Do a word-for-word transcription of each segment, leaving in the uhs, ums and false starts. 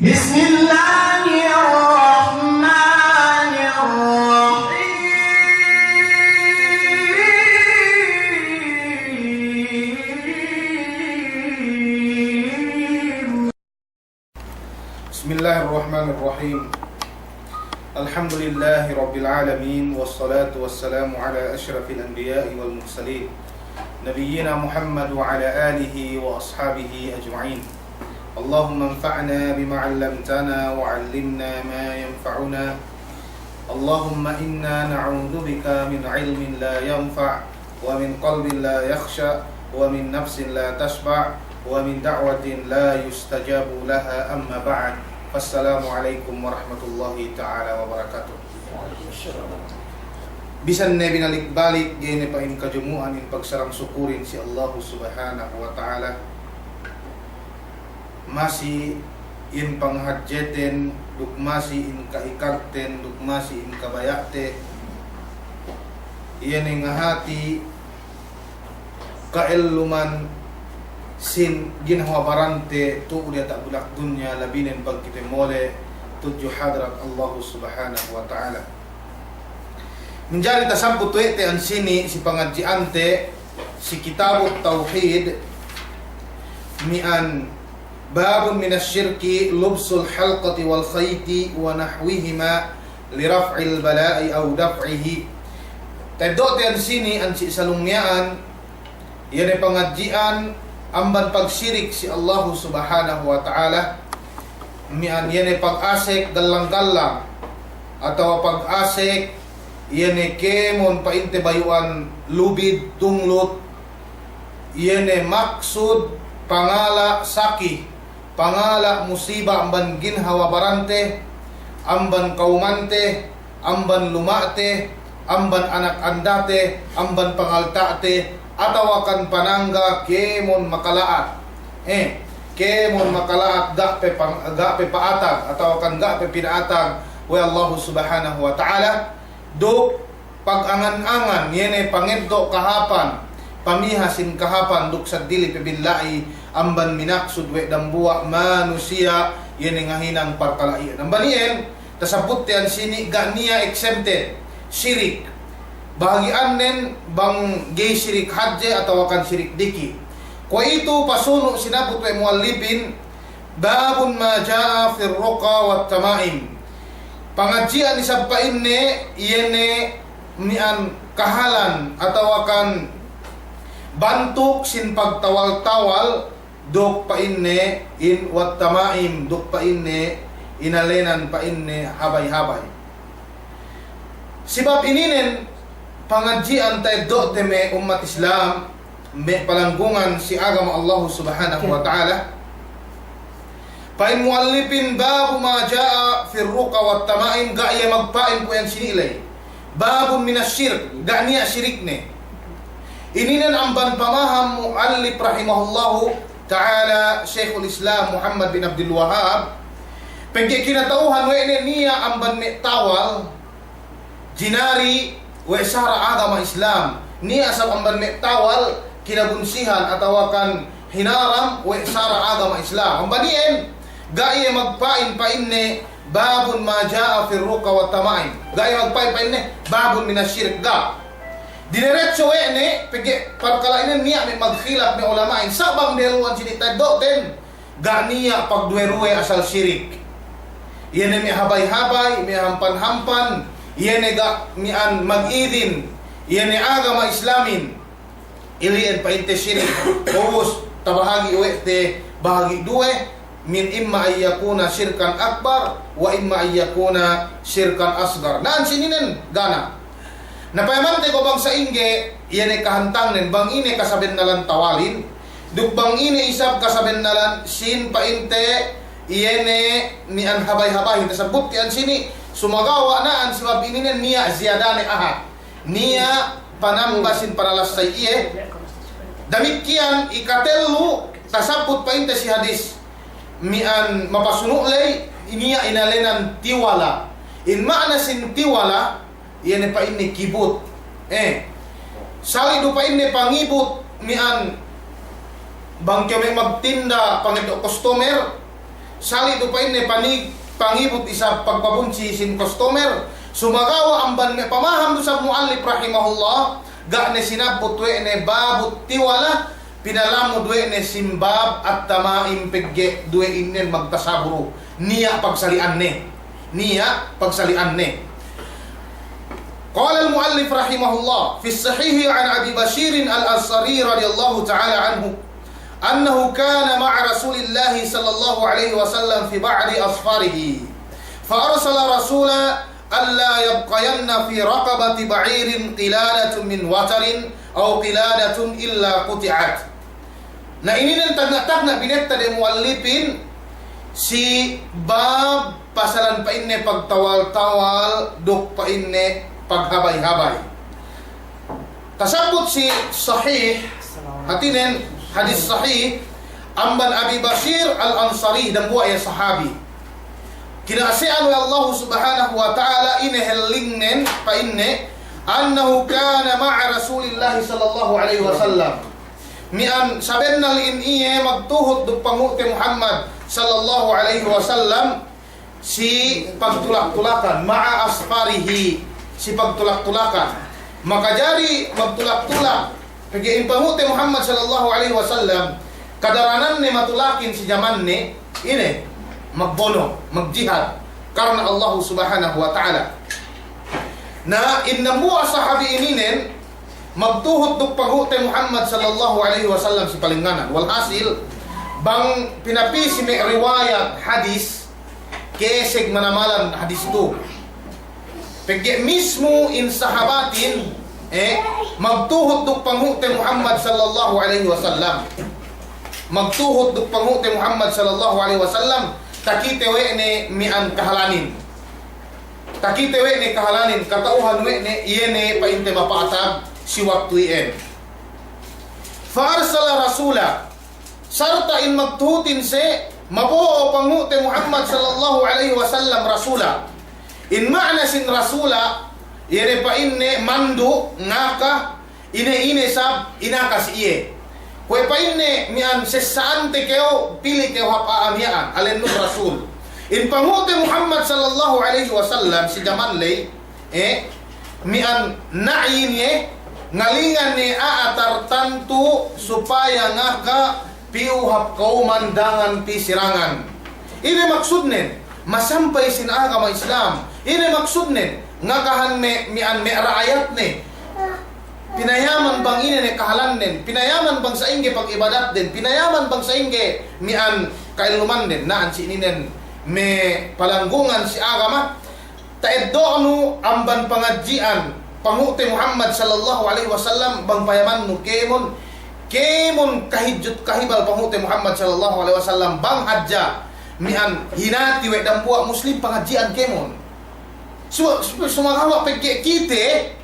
بسم الله الرحمن الرحيم. بسم الله الرحمن الرحيم. الحمد لله رب العالمين، والصلاة والسلام على أشرف الأنبياء والمرسلين، نبينا محمد وعلى آله وأصحابه أجمعين. اللهم انفعنا بما علمتنا وعلمنا ما ينفعنا. اللهم إنا نعوذ بك من علم لا ينفع ومن قلب لا يخشع ومن نفس لا تشبع ومن دعوة لا يستجاب لها، أما بعد. فالسلام عليكم ورحمة الله تعالى وبركاته. Bisan ne binalik-balik, ga'i ne pa'in kajumu'an in pagsarang sukurin si Allahu Subhanahu wa Ta'ala. Masi in panghadjeten, duk masi in ka'ikalten, duk masi in kabaya'te. Iye ne ngahati ka'elluman sin ginhawa barante tu'u diyata' bulak dunya, labinen pagkite mole' tudju hadrat Allahu Subhanahu wa Ta'ala. Manjari tasabbut we' te ensini' si pangadji'ante si Kitabut Tawhid, mi'an باب من الشرك لبس الحلقة والخيط ونحوهما لرفع البلاء أو دفعه. Ta'eddo'te ensini' ansi' salung miya'an, iye ne pangadji'an amban pagsirik si Allahu Subhanahu wa Ta'ala, mi'an iye ne pagasek gallang-gallang, atawa pagasek iye ne kēmon pa'inte bayu'an lubid, tunglut, iye ne maksud pangala' saki, pangala' musiba amban ginhawa barante, amban kawmante, amban luma'te, amban anak andate, amban pangalta'te, atawa kan panangga kēmon makala'at. Eh, kēmon makala'at ga' pe pang-, ga' pe pa'atag, atawa kan ga' pe pina'atag we' Allahu Subhanahu wa Ta'ala, duk pagangan-angan, iye ne pangeddo' kahāpan, pamiha sin kahāpan duk seddili pe billa'i amban minaksud we' dambuwa' manusiya', iye ne ngahinang parkala' iyan. Amban iyan, tasabbut te ensini' ga' niya' exempted, sirik. Bahagi'annen bang ga'i sirik hadje atawa kan sirik diki'. Kuwe'itu pasunu' sinabbut we' mu'allipin, باب ما جاء في الرقى والتمائم. Pangadji'an isab pa'inne, iye ne mi'an kahalan atawa kan bantuk sin pagtawal-tawal duk pa'inne in wat tamaim, duk pa'inne inalenan pa'inne habay-habay. Sabab ininen pangadji'an ta'eddo'te me' ummat Islam, me' palanggungan si agama Allahu Subhanahu wa Ta'ala. Pa'in mu'allipin, باب ما جاء في الرقى والتمائم, ga' iye magpa'in kuwe' ensini' ley. باب من الشرك, ga' niya' sirikne. Ininen amban pamaham mu'allip rahimahullahu ta'ala, Shaykhul Islam Muhammad bin Abdul Wahhab, pegge' kinata'uhan we' ne niya' amban me' tawal, jinari we' sara' agama Islam. Niya' sab amban me' tawal kinabunsihan atawa kan hinaram we' sara' agama Islam. Amban iyan, ga' iye magpa'in pa'inne, باب ما جاء في الرقى والتمائم. Ga' iye magpa'in pa'inne, باب من الشرك, ga'. Dineretso we' ne, pegge' parkala' inin niya' me' magkhilaf me' ulama'in. Sa' bang dehelluhan sini ta'eddo'ten, ga' niya' pagduwe-ruwe asal sirik. Iye ne me' habay-habay, me' hampan-hampan, iye ne ga' miya'an magidin, iye ne agama Islamin. Ili'en pa'inte sirik. Ubus tabahagi' we' te bahagi' duwe, من إما أن يكون شركا أكبر وإما أن يكون شركا أصغر. Na'an sininen gana. Na payamante ko' bang sa'ingge, iye ne kahantangnen, bang ine kasabennalan tawalin, duk bang ine isab kasabennalan sin pa'inte, iye ne miya'an habay-habayin, tasabbut iyan sini, sumagawa' na'an sabab ininen niya' ziyadane ahat. Niya' panamba sin panalassay iye. Damikkiyan ikatellu tasabbut pa'inte si hadis miya'an mapasunu' ley, niya' inalenan tiwala. In ma'ana sin tiwala, iye ne pa'inne kibut. Eh. Sali' du pa'inne pangibut miya'an bang kew me' magtinda pangeddo' customer, Sali' du pa'inne pani-, pangibut isab pagpabunsi sin customer, sumagawa' amban me' pamaham du isab mu'allif rahimahullah, ga' ne sinabbut we' ne babut tiwala, pinalamud we' ne sin bab at-tama'im pegge' duwe inin magtasabru, niya' pagsali'anne, niya' pagsali'anne. قال المؤلف رحمه الله في الصحيح عن أبي بشير الأنصاري رضي الله تعالى عنه أنه كان مع رسول الله صلى الله عليه وسلم في بعض أسفاره، فأرسل رسولا ألا يبقين في رقبة بعير قلادة من وتر أو قلادة إلا قطعت. Na, ininen tagna'-tagna' binetta de mu'allifin si bab pasalan pa'inne pagtawal-tawal duk pa'inne paghabay-habay. Tasabbut si sahih, hātinen hadis sahih, amban Abi Bashir Al-Ansari, dambuwa' iye sahabi. Kina'ase'an we' Allahu Subhanahu wa Ta'ala, ine hellingnen, pa'inne, أنه كان مع رسول الله صلى الله عليه وسلم. Mi'an sabennal in iye magtuhut duk panghu'te Muhammad sallallahu alaihi wasallam, si pagtulak-tulakan, مع أسفاره, si pagtulak-tulakan. Makajari magtulak-tulak, pegge' in panghu'te Muhammad sallallahu alaihi wasallam, kadarananne matulakin si jamanne, ine, magbono', magjihad, karna Allahu Subhanahu wa Ta'ala. Na, in dambuwa' sahabi ininen, magtuhut duk panghu'te Muhammad sallallahu alaihi wasallam si palengnganan. Walhasil, bang pinapī si me' riwayat hadis, keseg manamalan hadis tu. Pegge' mismu in sahabatin, eh, magtuhut duk panghu'te Muhammad sallallahu alaihi wasallam. Magtuhut duk panghu'te Muhammad sallallahu alaihi wasallam, takite we' ne mi'an kahalanin. Takite we' ne kahalanin, kata'uhan we' ne, iye ne pa'inte mapatag si waktu iyan. فأرسل رسولا, sarta' in magtuhutin siye, mabo'o panghu'te Muhammad sallallahu alaihi wasallam rasula. In ma'na sin rasula, iye ne pa'inne mandu', ngaka, ine-ine sab inaka si iye. Kuwe' pa'inne mi'an sessa'ante kew, pili kew hap a'a miya'an, alennun rasul. In panghu'te Muhammad sallallahu alaihi wasallam si jaman ley, eh, mi'an na'yin iye, ngalingan ne a'a tartantu supaya ngaka piyu hap kawuman dangan pī si rangan. Ine maksudnen? Masampay sin agama Islam. Ine maksudnen? Ngakahan me', mi'an me' ra'ayatne. Pinayaman bang ine ne kahalannen, pinayaman bang sa'ingge pag'ibadatden, pinayaman bang sa'ingge mi'an ka'ellumannen, na'an si ininen me' palanggungan si agama. Ta'eddo'nu amban pangadji'an panghu'te Muhammad sallallahu alaihi wasallam bang payamannu kēmon, kēmon kahidjut kahibal panghu'te Muhammad sallallahu alaihi wasallam bang hadja mi'an hinati we' dambuwa' Muslim pangadji'an kēmon. Su-, su-, sumagawa' pegge' kite,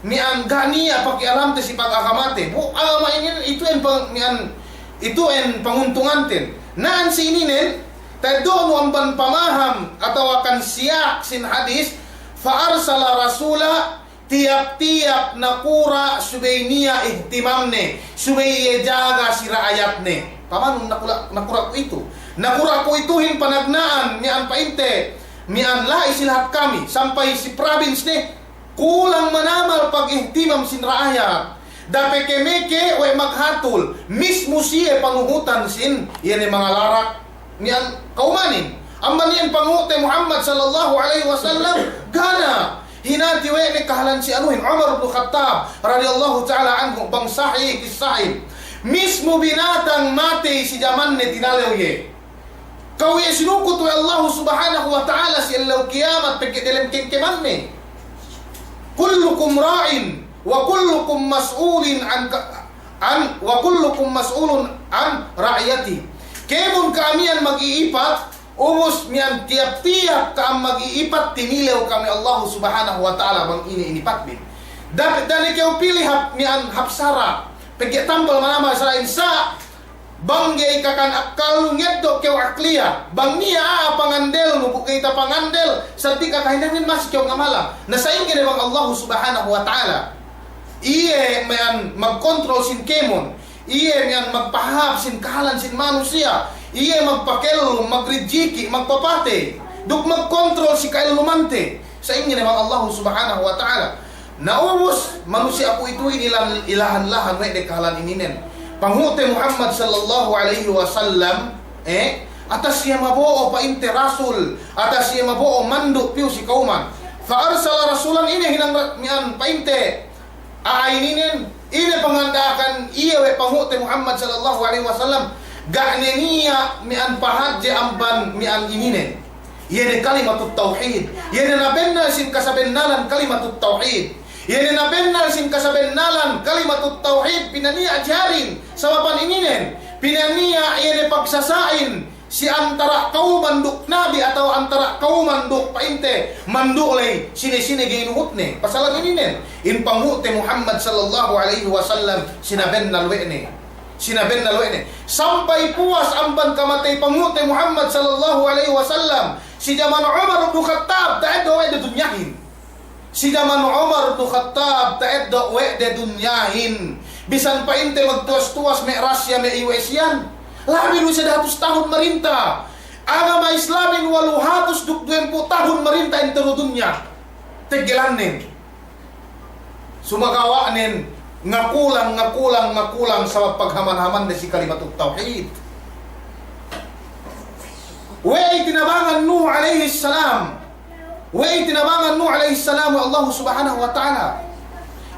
mi'an ga' niya' paki'alamte si pagagamate. Bu, agama inin, itu en pang-, mi'an, itu en panguntunganten. Na'an si ininen, ta'eddo'nu amban pamaham atawakan siyak sin hadis, فأرسل رسولا, tiyap-tiyap nakura' subey niya' ihtimamne, subey iye jaga si ra'ayatne. Pamanun nakura', nakura' kuwe'itu. Nakura' kuwe'ituhin panagna'an, mi'an pa'inte, mi'an la'i si lahat kami, sampay si province ne, kulang manamal pagihtimam sin ra'ayat. Da'a peke-meke we' maghatul, mismu siye panguhutan sin, iye ne mangalarak, mi'an kawumanin. Amban iyan panghu'te Muhammad sallallahu alaihi wasallam, ga' niya' hinati we' ne kahalan si anuhin, Umar bin Khattab radiyallahu ta'ala anhu, bang sahih kissahin. Mismu binatang matey si jamanne tinalew iye. Kew iye sinukut we' Allahu Subhanahu wa Ta'ala si ellew kiyamat pegge' delem kengkemanne. كلكم راع وكلكم مسؤول عن ك-، عن، وكلكم مسؤول عن رعيته. Kēmon ka'am iyan mag-iipat, ubus mi'an tiyap-tiyap ka'am mag-iipat, tinilew ka'am we' Allahu Subhanahu wa Ta'ala bang ine inipatbin. Da'a, da'a ne kew pili hap, mi'an hap sara', pegge' tambal manamal sara'in sa', bang ga'i kakan akkalnu ngeddo' kew akliya, bang niya' a'a pangandelnu bu ga'i tapangandel, seddili kakahinangin masi kew ngamalan. Na sa'ingge ne bang Allahu Subhanahu wa Ta'ala. Iye mi'an magkontrol sin kēmon, iye mi'an magpahāp sin kahalan sin manusiya', Iye magpakellum, magrijiki', magpapatey, duk magkontrol si kaellumante. Sa'ingge ne bang Allahu Subhanahu wa Ta'ala. Na ubus, manusiya' kuwe'itu inin ilan, ilahan-lahan we' de kahalan ininen. Panghu'te Muhammad sallallahu alaihi wasallam, eh, atas iye mabo'o pa'inte rasul, atas iye mabo'o mandu' piyu si kawman. Fa arsala rasulan, ine hinang ra-, mi'an pa'inte a'a ininen, ine panganda'akan iye we' panghu'te Muhammad sallallahu alaihi wasallam, ga' ne niya' mi'an pahadje amban mi'an ininen. Iye ne kalimatut tawhid. Iye ne nabennal sin kasabennalan kalimatut tawhid. Iye ne nabennal sin kasabennalan kalimatut tawhid, pinaniya' jiharin sababan ininen. Pinaniya' iye ne pagsasa'in si antara' kawman duk nabi atawa antara' kawman duk pa'inte mandu' ley, sine-sine ga'i nuhutne. Pasalan ininen, in panghu'te Muhammad sallallahu alaihi wasallam sinabennal we' ne. Sinabennal we' ne. Sampay puwas amban kamatey panghu'te Muhammad sallallahu alaihi wasallam, si jaman Umar bin Khattab, ta'eddo' we' de dunyahin. Si jaman Umar bin Khattab ta'eddo' we' de dunyahin. Bisan pa'inte magtuwas-tuwas me' Russia, me' U S iyan. Labi du sedahatus tahun marinta. Agama Islamin walu hatus duk duwempū' tahun marinta intiru dunya. Teggelannen. Sumagawa'nen ngakulang, ngakulang, ngakulang sabab paghaman-hamande si kalimatut tawhid. We'ey tinabangan Nuh alaihis salam. We'ey tinabangan Nuh alaihis salam we' Allahu Subhanahu wa Ta'ala.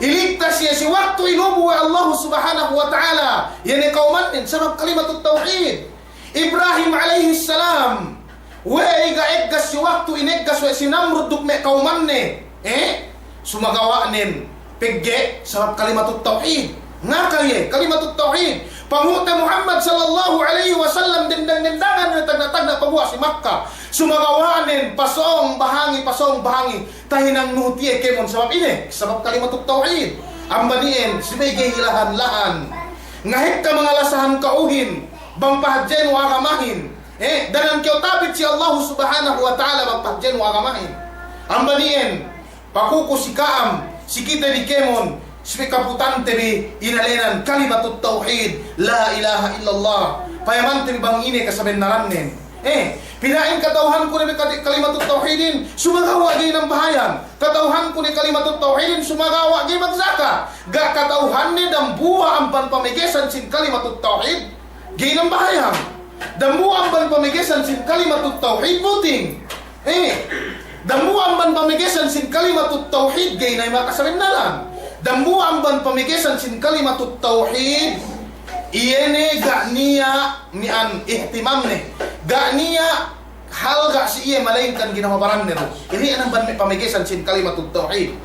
Iligtas iye si waktu ilubu we' Allahu Subhanahu wa Ta'ala iye ne kawmannen sabab kalimatut tawhid. Ibrahim alaihis salam, we'ey ga' eggas si waktu ineggas we' si Namrud duk me' kawmanne. Eh? Sumagawa'nen pegge' sabab kalimatut tawhid. Ngaka iye, kalimatut tawhid. Panghu'te Muhammad sallallahu alaihi wasallam dendang-dendangan we' tagna'-tagna' paguwa' si Makka. Sumagawa'nen pasōng bahangi, pasōng bahangi. Tahinang nuhut iye kēmon sabab ine, sabab kalimatut tawhid. Amban iyan, subey ga'i hilahan-lahan. Ngahekka mangalasahan ka'uhin, bang pahadjenu agamahin. Eh, dangan kew tapit si Allahu Subhanahu wa Ta'ala bang pahadjenu agamahin. Amban iyan, pakuku si ka'am, si kite bi kēmon, si kaputante bi inalenan kalimatut tawhid, la ilaha illallah. Payamante bi bang ine kasabennalannen. Eh, pina'in kata'uhanku ne bi kati-, kalimatut tawhidin, sumagawa' ga'i nambahayang. Kata'uhanku ne kalimatut tawhidin, sumagawa' ga'i magzakat. Ga' kata'uhanne dambuwa' amban pamegesan sin kalimatut tawhid, ga'i nambahayang. Dambuwa' amban pamegesan sin kalimatut tawhid, buting. Eh, dambuwa' amban pamegesan sin kalimatut tawhid, ga'i ne makasabennalan. Dambuwa' amban pamegesan sin kalimatut tawhid, iye ne ga' niya' mi'an ihtimamne. Ga' niya' halga' si iye malaingkan ginawa baranne du. Inin amban me' pamegesan sin kalimatut tawhid.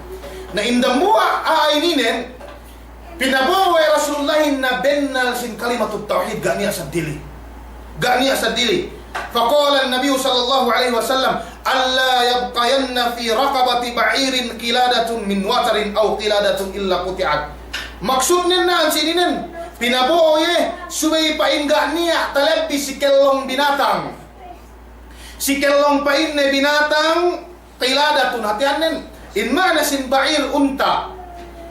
Na in dambuwa' a'a ininen, pinabo'o we' Rasulullahin nabennal sin kalimatut tawhid, ga' niya' seddili. Ga' niya' seddili. Faqala an-Nabiyyu sallallahu alaihi wasallam, "Alla yabqayanna fi raqabati ba'irin qiladatun min watarin aw qiladatun illa quti'at." Maksudnen na'an si ininen, pinabo'o iye, subey pa'in ga' niya' talebbi si kellong binatang. Si kellong pa'inne binatang, qiladatun, hātihannen, in ma'na sin ba'ir unta'.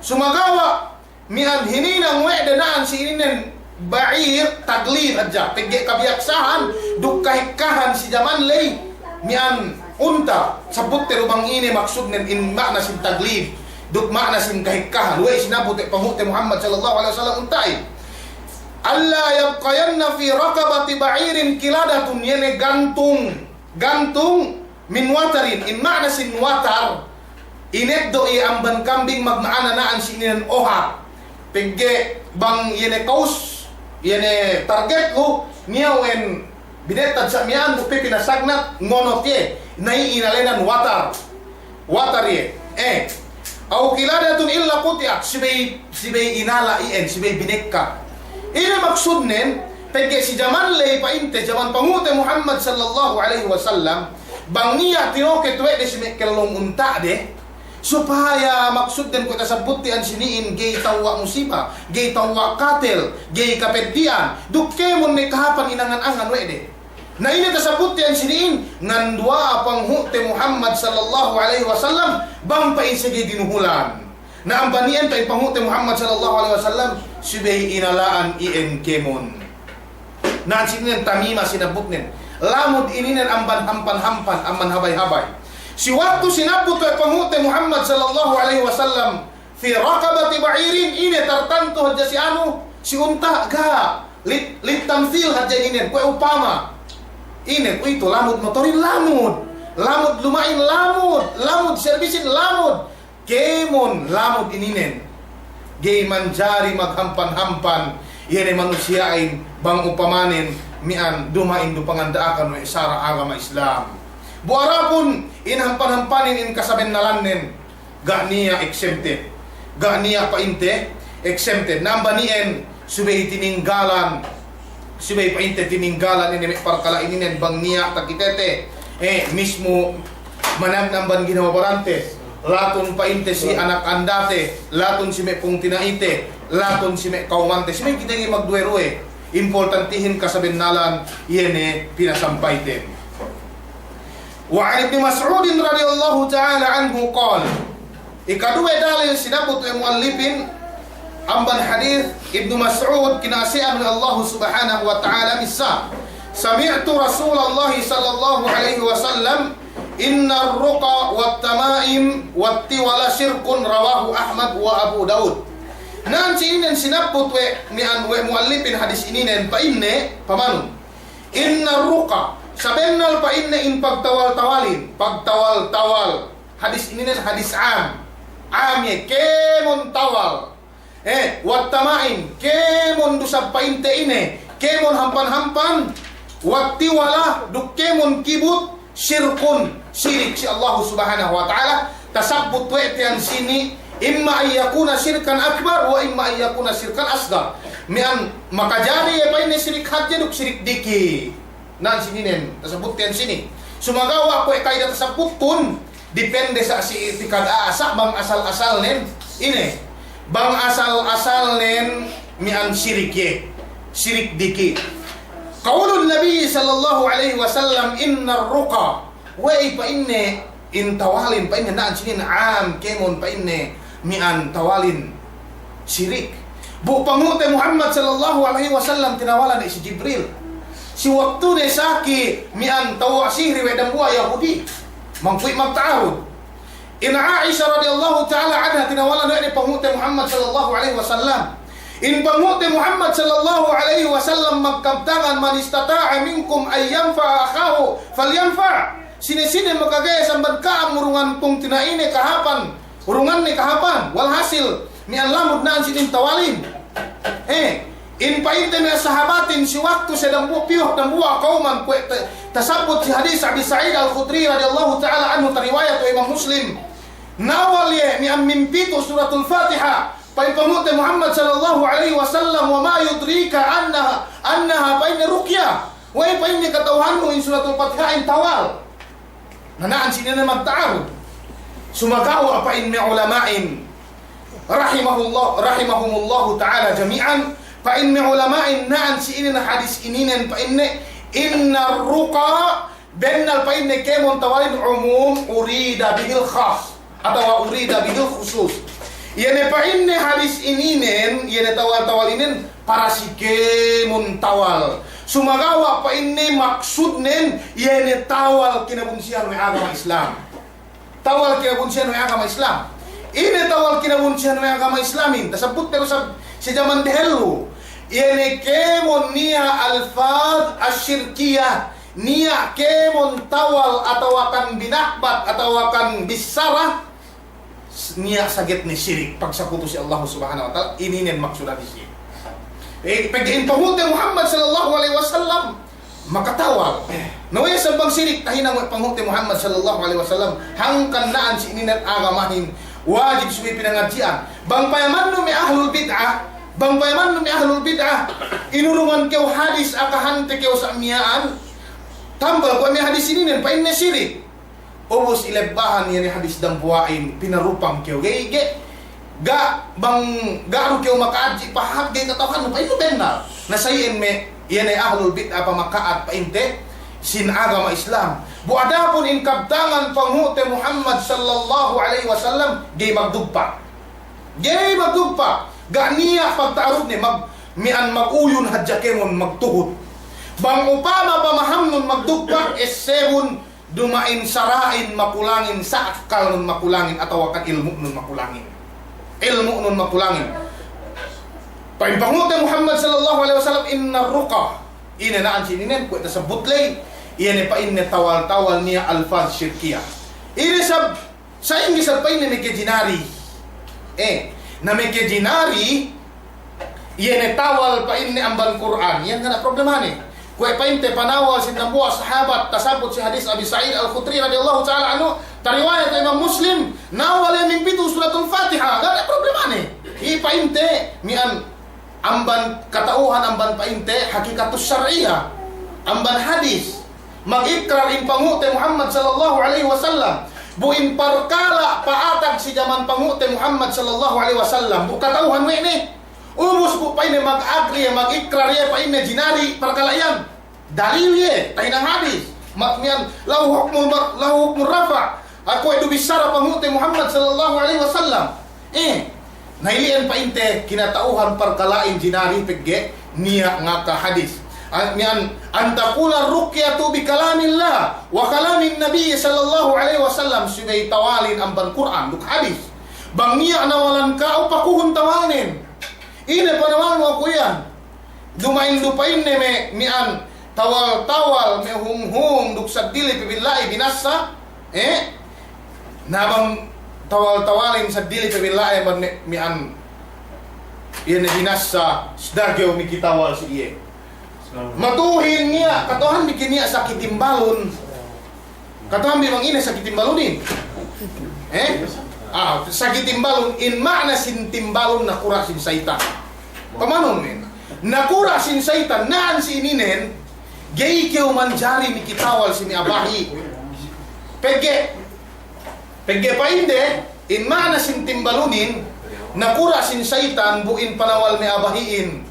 Sumagawa' mi'an hininang we' de na'an si ininen ba'ir taglib hadja. Pegge' kabiyaksahan duk kahekkahan si jaman ley mi'an unta'. Sabutte du bang ine maksudnen in ma'na sin taglib duk ma'na sin kahekkahan. We'ey sinabbut we' panghu'te Muhammad sallallahu alaihi wasallam unta'in. "Alla yabqayanna fi raqabati ba'irin qiladatun," iye ne gantung, gantung min watarin, in ma'na sin watar, ineddo' iye amban kambing magma'ana na'an si ininen oha. Pegge' bang iye ne kaus, iye ne target lu, niya' we'en binettad sa' miya'an bu pe pinasagnat ngonot iye, na iye inalenan watar. Watar iye. Eh. Aw qiladatun illa quti'at, subey, subey inala' iyan, subey binekka. Ine maksudnen, pegge' si jaman ley pa'inte, jaman panghu'te Muhammad sallallahu alaihi wasallam, bang niya' tinoket we' de si me' kellong unta'de, supaya maksudnen kuwe' tasabbutte ensini'in, ga'i tawwa' musiba, ga'i tawwa' katel, ga'i kapeddi'an, duk kēmon ne kahāpan inangan-angan we' de. Na ine tasabbutte ensini'in, nganduwa'a panghu'te Muhammad sallallahu alaihi wasallam, bang pa'in sege dinuhulan. Na amban iyan pa'in panghu'te Muhammad sallallahu alaihi wasallam, subey inala'an iyan kēmon. Na'an si ininen tamima sinabbutnen. Lamud ininen amban hampan-hampan, amban habay-habay. Si waktu sinabbut we' Panghu'te Muhammad sallallahu alaihi wasallam, fi raqabati ba'irin, ine tartantu hadja si anu, si unta', ga'. Lit-, littamsil hadja ininen, kuwe' upama. Ine, kuwe'itu lamud motorin, lamud. Lamud luma'in, lamud. Lamud servisin, lamud. Kēmon lamud ininen, ga'i manjari maghampan-hampan, iye ne manusiya'in bang upamanen mi'an duma'in du panganda'akan we' sara' agama Islam. Bu adapun in hampan-hampanin in kasabennalannen, ga' niya' exempted. Ga' niya' pa'inte exempted. Nambani'en subey tininggalan, subey pa'inte tininggalan ine me' parkala' ininen bang niya' takitete, eh, mismu managna' amban ginawa barante, latun pa'inte si anak andate, latun si me' pungtina'ite, latun si me' kawmante, si me' kite ga'i magduwe-ruwe, importantihin kasabennalan iye ne pinasampayten. Wa 'an Ibni Mas'udin radiyallahu ta'ala anhu qal, ikaduwe dalil sinabbut we' mu'allipin amban hadis Ibnu Mas'ud, kina'ase'an we' Allahu Subhanahu wa Ta'ala, missā, sami'tu Rasulallahi sallallahu alaihi wasallam, innar ruqa wat tama'im wat tiwala shirkun, rawahu Ahmad wa Abu Daud. Na'an si ininen sinabbut we' mi'an we' mu'allipin hadis ininen, pa'inne, pamanun. Innar ruqa, sabennal pa'inne in pagtawal-tawalin, pagtawal-tawal. Hadis ininen hadis am. Am iye, kēmon tawal. Eh, wat tama'im, kēmon du sab pa'inte ine, kēmon hampan-hampan, wat tiwala, duk kēmon kibut, shirkun, sirik si Allahu Subhanahu wa Ta'ala, tasabbut we' te iyan sini, imma an yakuna shirkan akbar, wa imma an yakuna shirkan asghar. Mi'an makajari iye pa'inne sirik hadje duk sirik diki'. Na'an si ininen, tasabbut te iyan sini. Sumagawa' kuwe' ka'ida tasabbuttun, depende sa' si i'tikad a'a sa' bang asal-asalnen, ine. Bang asal-asalnen mi'an sirik iye. Sirik diki'. Qaulun Nabi sallallahu alaihi wasallam, innar ruqa. We'ey pa'inne in tawalin, pa'inne na'an si inin am, kēmon pa'inne mi'an tawalin sirik. Bu Panghu'te Muhammad sallallahu alaihi wasallam tinawalan ne si Jibril. Si waktune saki mi'an tawwa' sihri we' dambuwa' Yahudi. Mangkuwi' magta'arud. In Aisha radiyallahu ta'ala anha tinawalan we' ne Panghu'te Muhammad sallallahu alaihi wasallam. In Panghu'te Muhammad sallallahu alaihi wasallam magkabtangan, man istata'a minkum an yanfa'a akhahu falyanfa'. Sine-sine makaga'i samban ka'am urungan pungtina'ine kahāpan, urunganne kahāpan, walhasil, mi'an lamud na'an si inin tawalin. Eh, in pa'inte me' sahabatin si waktu siye dambuwa' piyu, dambuwa' kawman kuwe' ta-, tasabbut si hadis Abi Sa'id Al-Khudri radiyallahu ta'ala anhu, tariwayat we' Imam Muslim. Nawal iye mi'an mimpitu Suratul Fatiha. Pa'in Panghu'te Muhammad sallallahu alaihi wasallam, wa ma yudrika annaha, annaha pa'inne ruqya. We'ey pa'inne kata'uhannu in Suratul Fatiha in tawal. Na na'an si inin magta'arud. Sumagawa' pa'in me' ulama'in, rahimahullah, rahimahumullahu ta'ala jami'an, pa'in me' ulama'in na'an si inin hadis ininen pa'inne, innar ruqa, bennal pa'inne kēmon tawalin umum, urida bihil khas, atawa urida bihil khusus. Iye ne pa'inne hadis ininen, iye ne tawal-tawal inin, para si kēmon tawal. Sumagawa' pa'inne maksudnen, iye ne tawal kinabunsihan we' agama Islam. Tawal kinabunsihan we' agama Islam. Ine tawal kinabunsihan we' agama Islamin? Tasabbut te du sab si jaman dehellu. Iye ne kēmon niya' alfaz ash-shirkiyah, niya' kēmon tawal atawakan binakbat atawakan bissara, s-, niya' sagetne sirik, pagsakutu si Allahu Subhanahu wa Ta'ala, ininen maksud hadis inin. Eh, pegge' in Panghu'te Muhammad sallallahu alaihi wasallam makatawal. Na we'ey isab bang sirik, tahinang we' Panghu'te Muhammad sallallahu alaihi wasallam, hangkan na'an si ininen agamahin, wajib subey pinangadji'an. Bang payamannu me' ahlul bid'ah, bang payamannu me' ahlul bid'ah, inurungan kew hadis akahante kew sa' miya'an, tambal kuwe' me' hadis ininen, pa'inne sirik. Ubus ilebbahan iye ne hadis dambuwa'in, pinarupang kew. Ga'i, ga'i, ga' bang, ga' du kew maka'adji' pahāp, ga'i kata'uhannu, pa'innu bennal. Na sa' iyan me', iye ne ahlul bid'ah pamaka'at pa'inte sin agama Islam. Bu adapun in kabtangan Panghu'te Muhammad sallallahu alaihi wasallam, ga'i magdugpa'. Ga'i magdugpa', ga' niya' pagta'arudne, mag-, mi'an maguyun hadja kēmon magtuhut. Bang upama pamahamnun magdugpak, essebun, duma'in sara'in makulangin, sa akkalnun makulangin, atawa kan ilmu'nun makulangin. Ilmu'nun makulangin. Pa'in panghu'te Muhammad sallallahu alaihi wasallam, innar ruqa. Ine na'an si ininen, kuwe' tasabbut ley. Iye ne pa'inne tawal-tawal niya' alfaz syirkiyah. Ine sab-, sa'ingge sab pa'inne meke jinari. Eh, na meke jinari, iye ne tawal pa'inne amban Kur'an. Iyan ga' niya' problemane. Kuwe' pa'inte panawal sin dambuwa' sahabat, tasabbut si hadis Abi Sa'id Al-Khudri radiyallahu ta'ala anhu, tariwayat Imam Muslim, nawal iye mimpitu Suratul Fatiha, ga' niya' problemane. Iye pa'inte, mi'an amban kata'uhan amban pa'inte hakikatus syar'iyah, amban hadis. Magikrar in panghu'te Muhammad sallallahu alaihi wasallam. Bu in parkala' pa'atag si jaman panghu'te Muhammad sallallahu alaihi wasallam, bu kata'uhan we' ne. Ubus bu pa'inne magagri, magikrar iye pa'inne jinari parkala' iyan. Dalil iye, tahinang hadis. Ma-, mi'an, lahu hukmul mar-, lahu hukmur rafa'. Kuwe' du bissara panghu'te Muhammad sallallahu alaihi wasallam. Eh, na ili'en pa'inte kinata'uhan parkala'in jinari pegge' niya' ngaka hadis. A-, mi'an, an takuna ruqyatu bi kalamillah wa kalamin Nabi sallallahu alaihi wasallam, subey tawalin amban Kur'an duk hadis. Bang niya' nawalan ka'u, pakuhun tawalnen. Ine panawalnu aku iyan? Duma'in du pa'inne me', mi'an tawal-tawal me' hung-hung duk seddili pe billa'i binassa, eh? Na bang tawal-tawalin seddili pe billa'i amban me', mi'an iye ne binassa, si dagew miki tawal si iye. Matu'uhin niya', kata'uhan miki niya' saki timbalun. Kata'uhan bi bang ine saki timbalunin? Eh? Ah, saki timbalun, in ma'na sin timbalun nakura' sin saytan. Pamanun men. Nakura' sin saytan, na'an si ininen, ga'i kew manjari miki tawal si me' a'a bahi'. Pegge', pegge' pa'inde, in ma'na sin timbalunin, nakura' sin saytan, bu in panawal me' a'a bahi'in.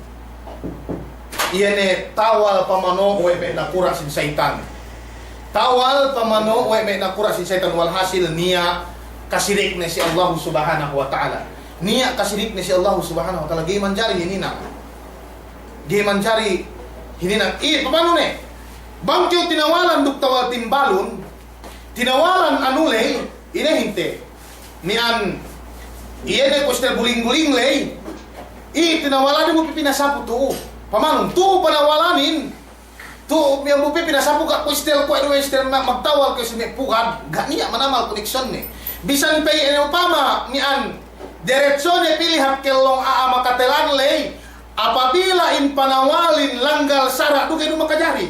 Iye ne tawal pamano' we' me' nakura' sin saytan. Tawal pamano' we' me' nakura' sin saytan, walhasil niya' kasirik ne si Allahu Subhanahu wa Ta'ala. Niya' kasirik ne si Allahu Subhanahu wa Ta'ala. Ga'i manjari hininang. Ga'i manjari hininang. Iye, pamanu ne? Bang kew tinawalan duk tawal timbalun, tinawalan anu ley, ine hinte. Mi'an, iye ne kuwe' istel guling-guling ley. Iye tinawalan bu pī pinasapu tu'u. Pamanun, tu'u panawalanin. Tu'u mi'an bu pī pinasapu ga' kuwe' istel, kuwe' du istel ma-, magtawal kew si me' pugad. Ga' niya' manamal koneksyon ne. Bisan pe ine upama, mi'an, deretso ne pī lihat kellong a'a makatelan ley. Apabila in panawalin langgal sara' du ga'i du makajari.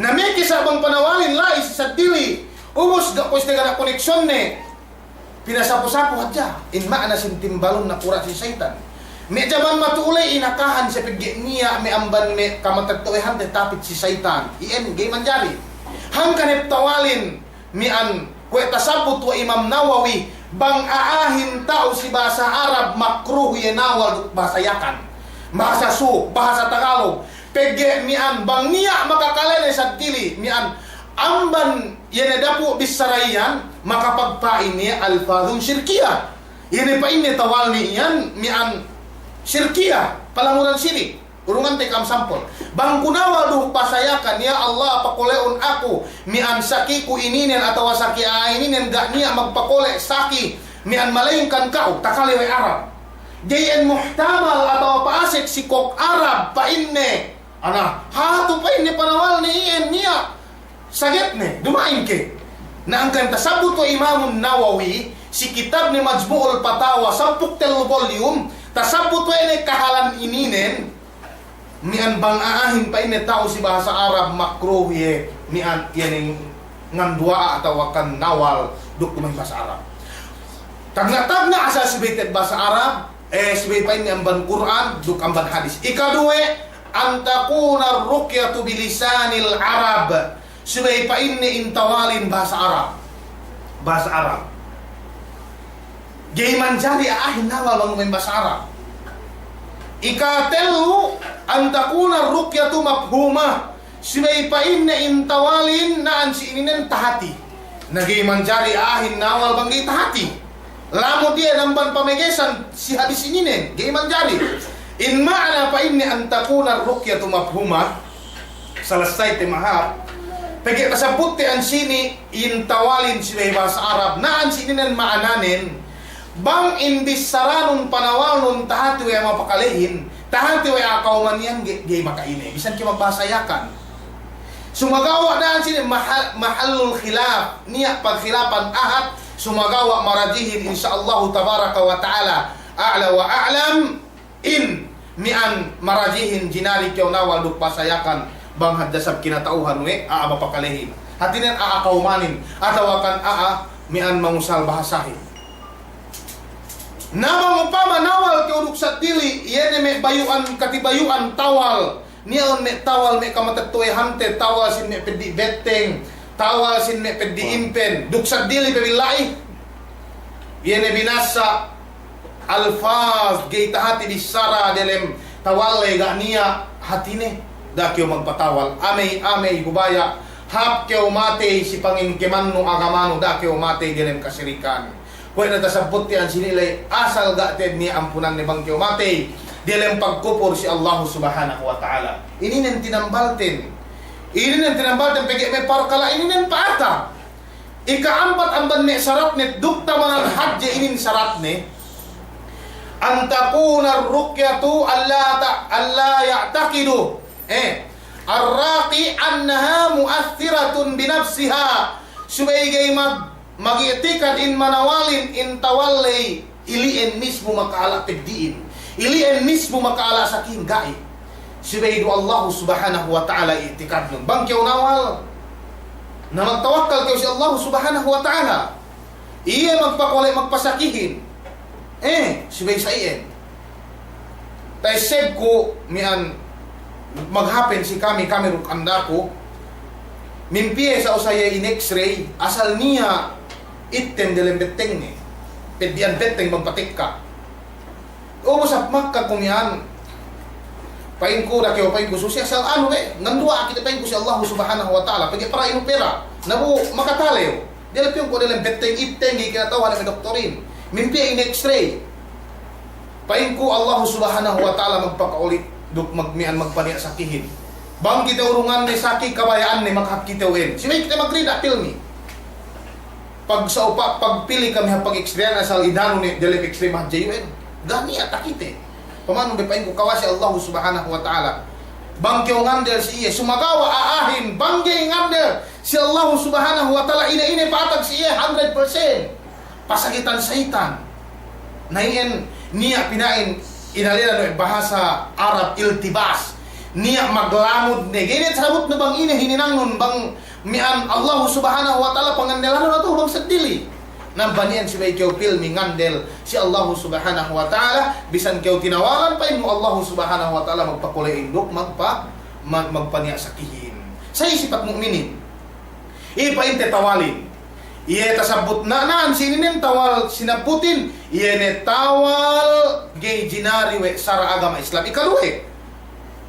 Na meke sa' bang panawalin la'i si seddili, ubus ga' kuwe' istel ga' niya' koneksyon ne, pinasapu-sapu hadja. In ma'na sin timbalun nakura' sin saytan. Me' jaman matu'u ley inakahan siye pegge' niya' me' amban me' kamatetto'ehante tapit si saytan. Iyan ga'i manjari. Hangkan hep tawalin, mi'an kuwe' tasabbut we' Imam Nawawi, bang a'ahin ta'u si bahasa Arab makruh iye nawal duk bahasa Yakan. Bahasa Suk, bahasa Tagalog. Pegge' mi'an bang niya' makakalene seddili, mi'an amban iye ne dapu' bissara iyan, makapagpa'in iye alfazun syirkiyah. Iye ne pa'inne tawalne iyan, mi'an syirkiyah, palanguran sirik. Urungante kam sampol. Bang ku nawal du bahasa Yakan, "Ya Allah, pakole'un aku mi'an sakiku ininen atawa saki a'a ininen ga' niya' magpakole' saki mi'an malaingkan ka'u," takale we' Arab. Ga'i iyan muhtamal atawa pa'asek si kōk Arab pa'inne. Ana, hatu pa'inne panawalne iyan niya'. Sagetne, duma'in ke. Na hangkan tasabbut we' Imamun Nawawi, si kitabne Majmu'ul Fatawa, sampū' duk tellu volume, tasabbut we' ne kahalan ininen, mi'an bang a'ahin pa'inne ta'u si bahasa Arab makruh iye, mi'an iye ne nganduwa'a atawa kan nawal duk duma'in bahasa Arab. Tagna'-tagna' asal subey te'ed bahasa Arab, eh, subey pa'inne amban Kur'an, duk amban hadis. Ikaduwe, an takuna ruqyatu bilisanil Arab. Subey pa'inne in tawalin bahasa Arab. Bahasa Arab. Ga'i manjari a'ahin nawal bang duma'in bahasa Arab. Ikatellu, an takuna ruqyatu mafhumah. Subey pa'inne in tawalin na'an si ininen tahati. Na ga'i manjari a'ahin nawal bang ga'i tahati. Lamud iye namban pamegesan si hadis ininen, ga'i manjari. In ma'na pa'inne an takuna ruqyatu mafhumah. Salasay te mahāp. Pegge' tasabutte ensini' in tawalin si me' bahasa Arab. Na ensini' nen ma'ananen. Bang in bissaranun panawalnun tahati we' a'a mapakalehin, tahati we' a'a kawman iyan ga'i, ga'i maka'ine. Bisan ke magbahasa Yakan. Sumagawa' na ensini' maha-, mahallul khilaf. Niya' pagkhilapan ahad. Sumagawa' marajihin, insya Allahu tabaraka wa ta'ala. A'la wa a'lam. In, mi'an marajihin jinari kew nawal duk bahasa Yakan, bang hadja sab kinata'uhan we' a'a mapakalehin. Hatinen a'a kawmanin, atawa kan a'a mi'an mangusal bahasahin. Na bang upama nawal kew duk saddili, iye ne me' bayu'an, katibayu'an tawal, niya' un me' tawal me' kamatetto'ehante, tawal sin me' peddi' betteng, tawal sin me' peddi' impen, duk saddili pe billahi. Iye ne binassa, alfaz, ga'i tahati bissara delem tawal ley ga' niya' hatine, da'a kew magpatawal. Amey, amey, hubaya', hāp kew matey si pangingkemannu agamanu, da'a kew matey delem kasirikan. Kuwe' ne tasabutte ensini' ley, asal ga' te'ed niya' ampunanne bang kew matey delem pagkupur si Allahu Subhanahu wa Ta'ala. Ininen tinambalten. Ininen tinambalten pegge' me' parkala' ininen pa'ata. Ika'ampat amban me' saratne, duk tamanan hadje inin saratne, an takuna ar-ruqyatu alla ta-, alla ya'taqidu, eh, ar-raqi annaha mu'aththiratun bi nafsiha, subey ga'i mag-, mag'i'tikad in manawalin in tawal ley ili'en mismu maka'ala' peddi'in. Ili'en mismu maka'ala' sakihin, ga'i. Subey du Allahu Subhanahu wa Ta'ala i'tikadnun. Bang kew nawal, na magtawakkal kew si Allahu Subhanahu wa Ta'ala. Iye magpakole' magpasakihin. Eh, subey sa iyan. Ta'essebku mi'an maghapen si kami, kami duk andaku. Mimpiye sa usaye in X-ray, asal niya' ittem delem bettengne. Peddi'an betteng bang patekka. Ubus hap Makka ku mi'an. Pa'inku da'a kew, pa'inku, susi asal anu be, nganduwa'a kite, pa'inku, si Allahu Subhanahu wa Ta'ala, pegge' para inu pera, na bu makatalew. Diyalem piyun ku delem betteng ittem, ga'i kinata'uhan me' doktorin. Mimpiye in X-ray. Pa'inku Allahu Subhanahu wa Ta'ala magpaka'uli' duk mag-, mi'an magpaniya' sakihin. Bang kite urunganne saki kabaya'anne makahap kite uwen. Subey kite magrida pilmi. Pag sa upa-, pagpili kami hap pag-X-ray-an asal inanu ne delem X-ray mahadje iyan. Ga' niya' takite. Pamanu be pa'inku kawasa Allahu Subhanahu wa Ta'ala. Bang kew ngandel si iye, sumagawa' a'ahin, bang ga'i ngandel si Allahu Subhanahu wa Ta'ala, ine-ine pa'atag si iye hundred percent. Pasakitan seyitan. Na iyan niya' pina'in inalenan we' bahasa Arab iltibas. Niya' maglamud ne. Ga'i ne tasabutnu bang ine hininangnun bang mi'an Allahu Subhanahu wa Ta'ala pangandelanun atawa bang seddili. Na bang iyan subey kew pilmi ngandel si Allahu Subhanahu wa Ta'ala, bisan kew tinawalan pa'innu Allahu Subhanahu wa Ta'ala magpakule'in duk magpa-, mag-, magpaniya' sakihin. Sa iye sipat mu'minin. Iye pa'inte tawalin. Iye tasabbut na, na'an si ininen tawal sinabbutin, iye ne tawal ga'i jinari we' sara' agama Islam. Ikaduwe,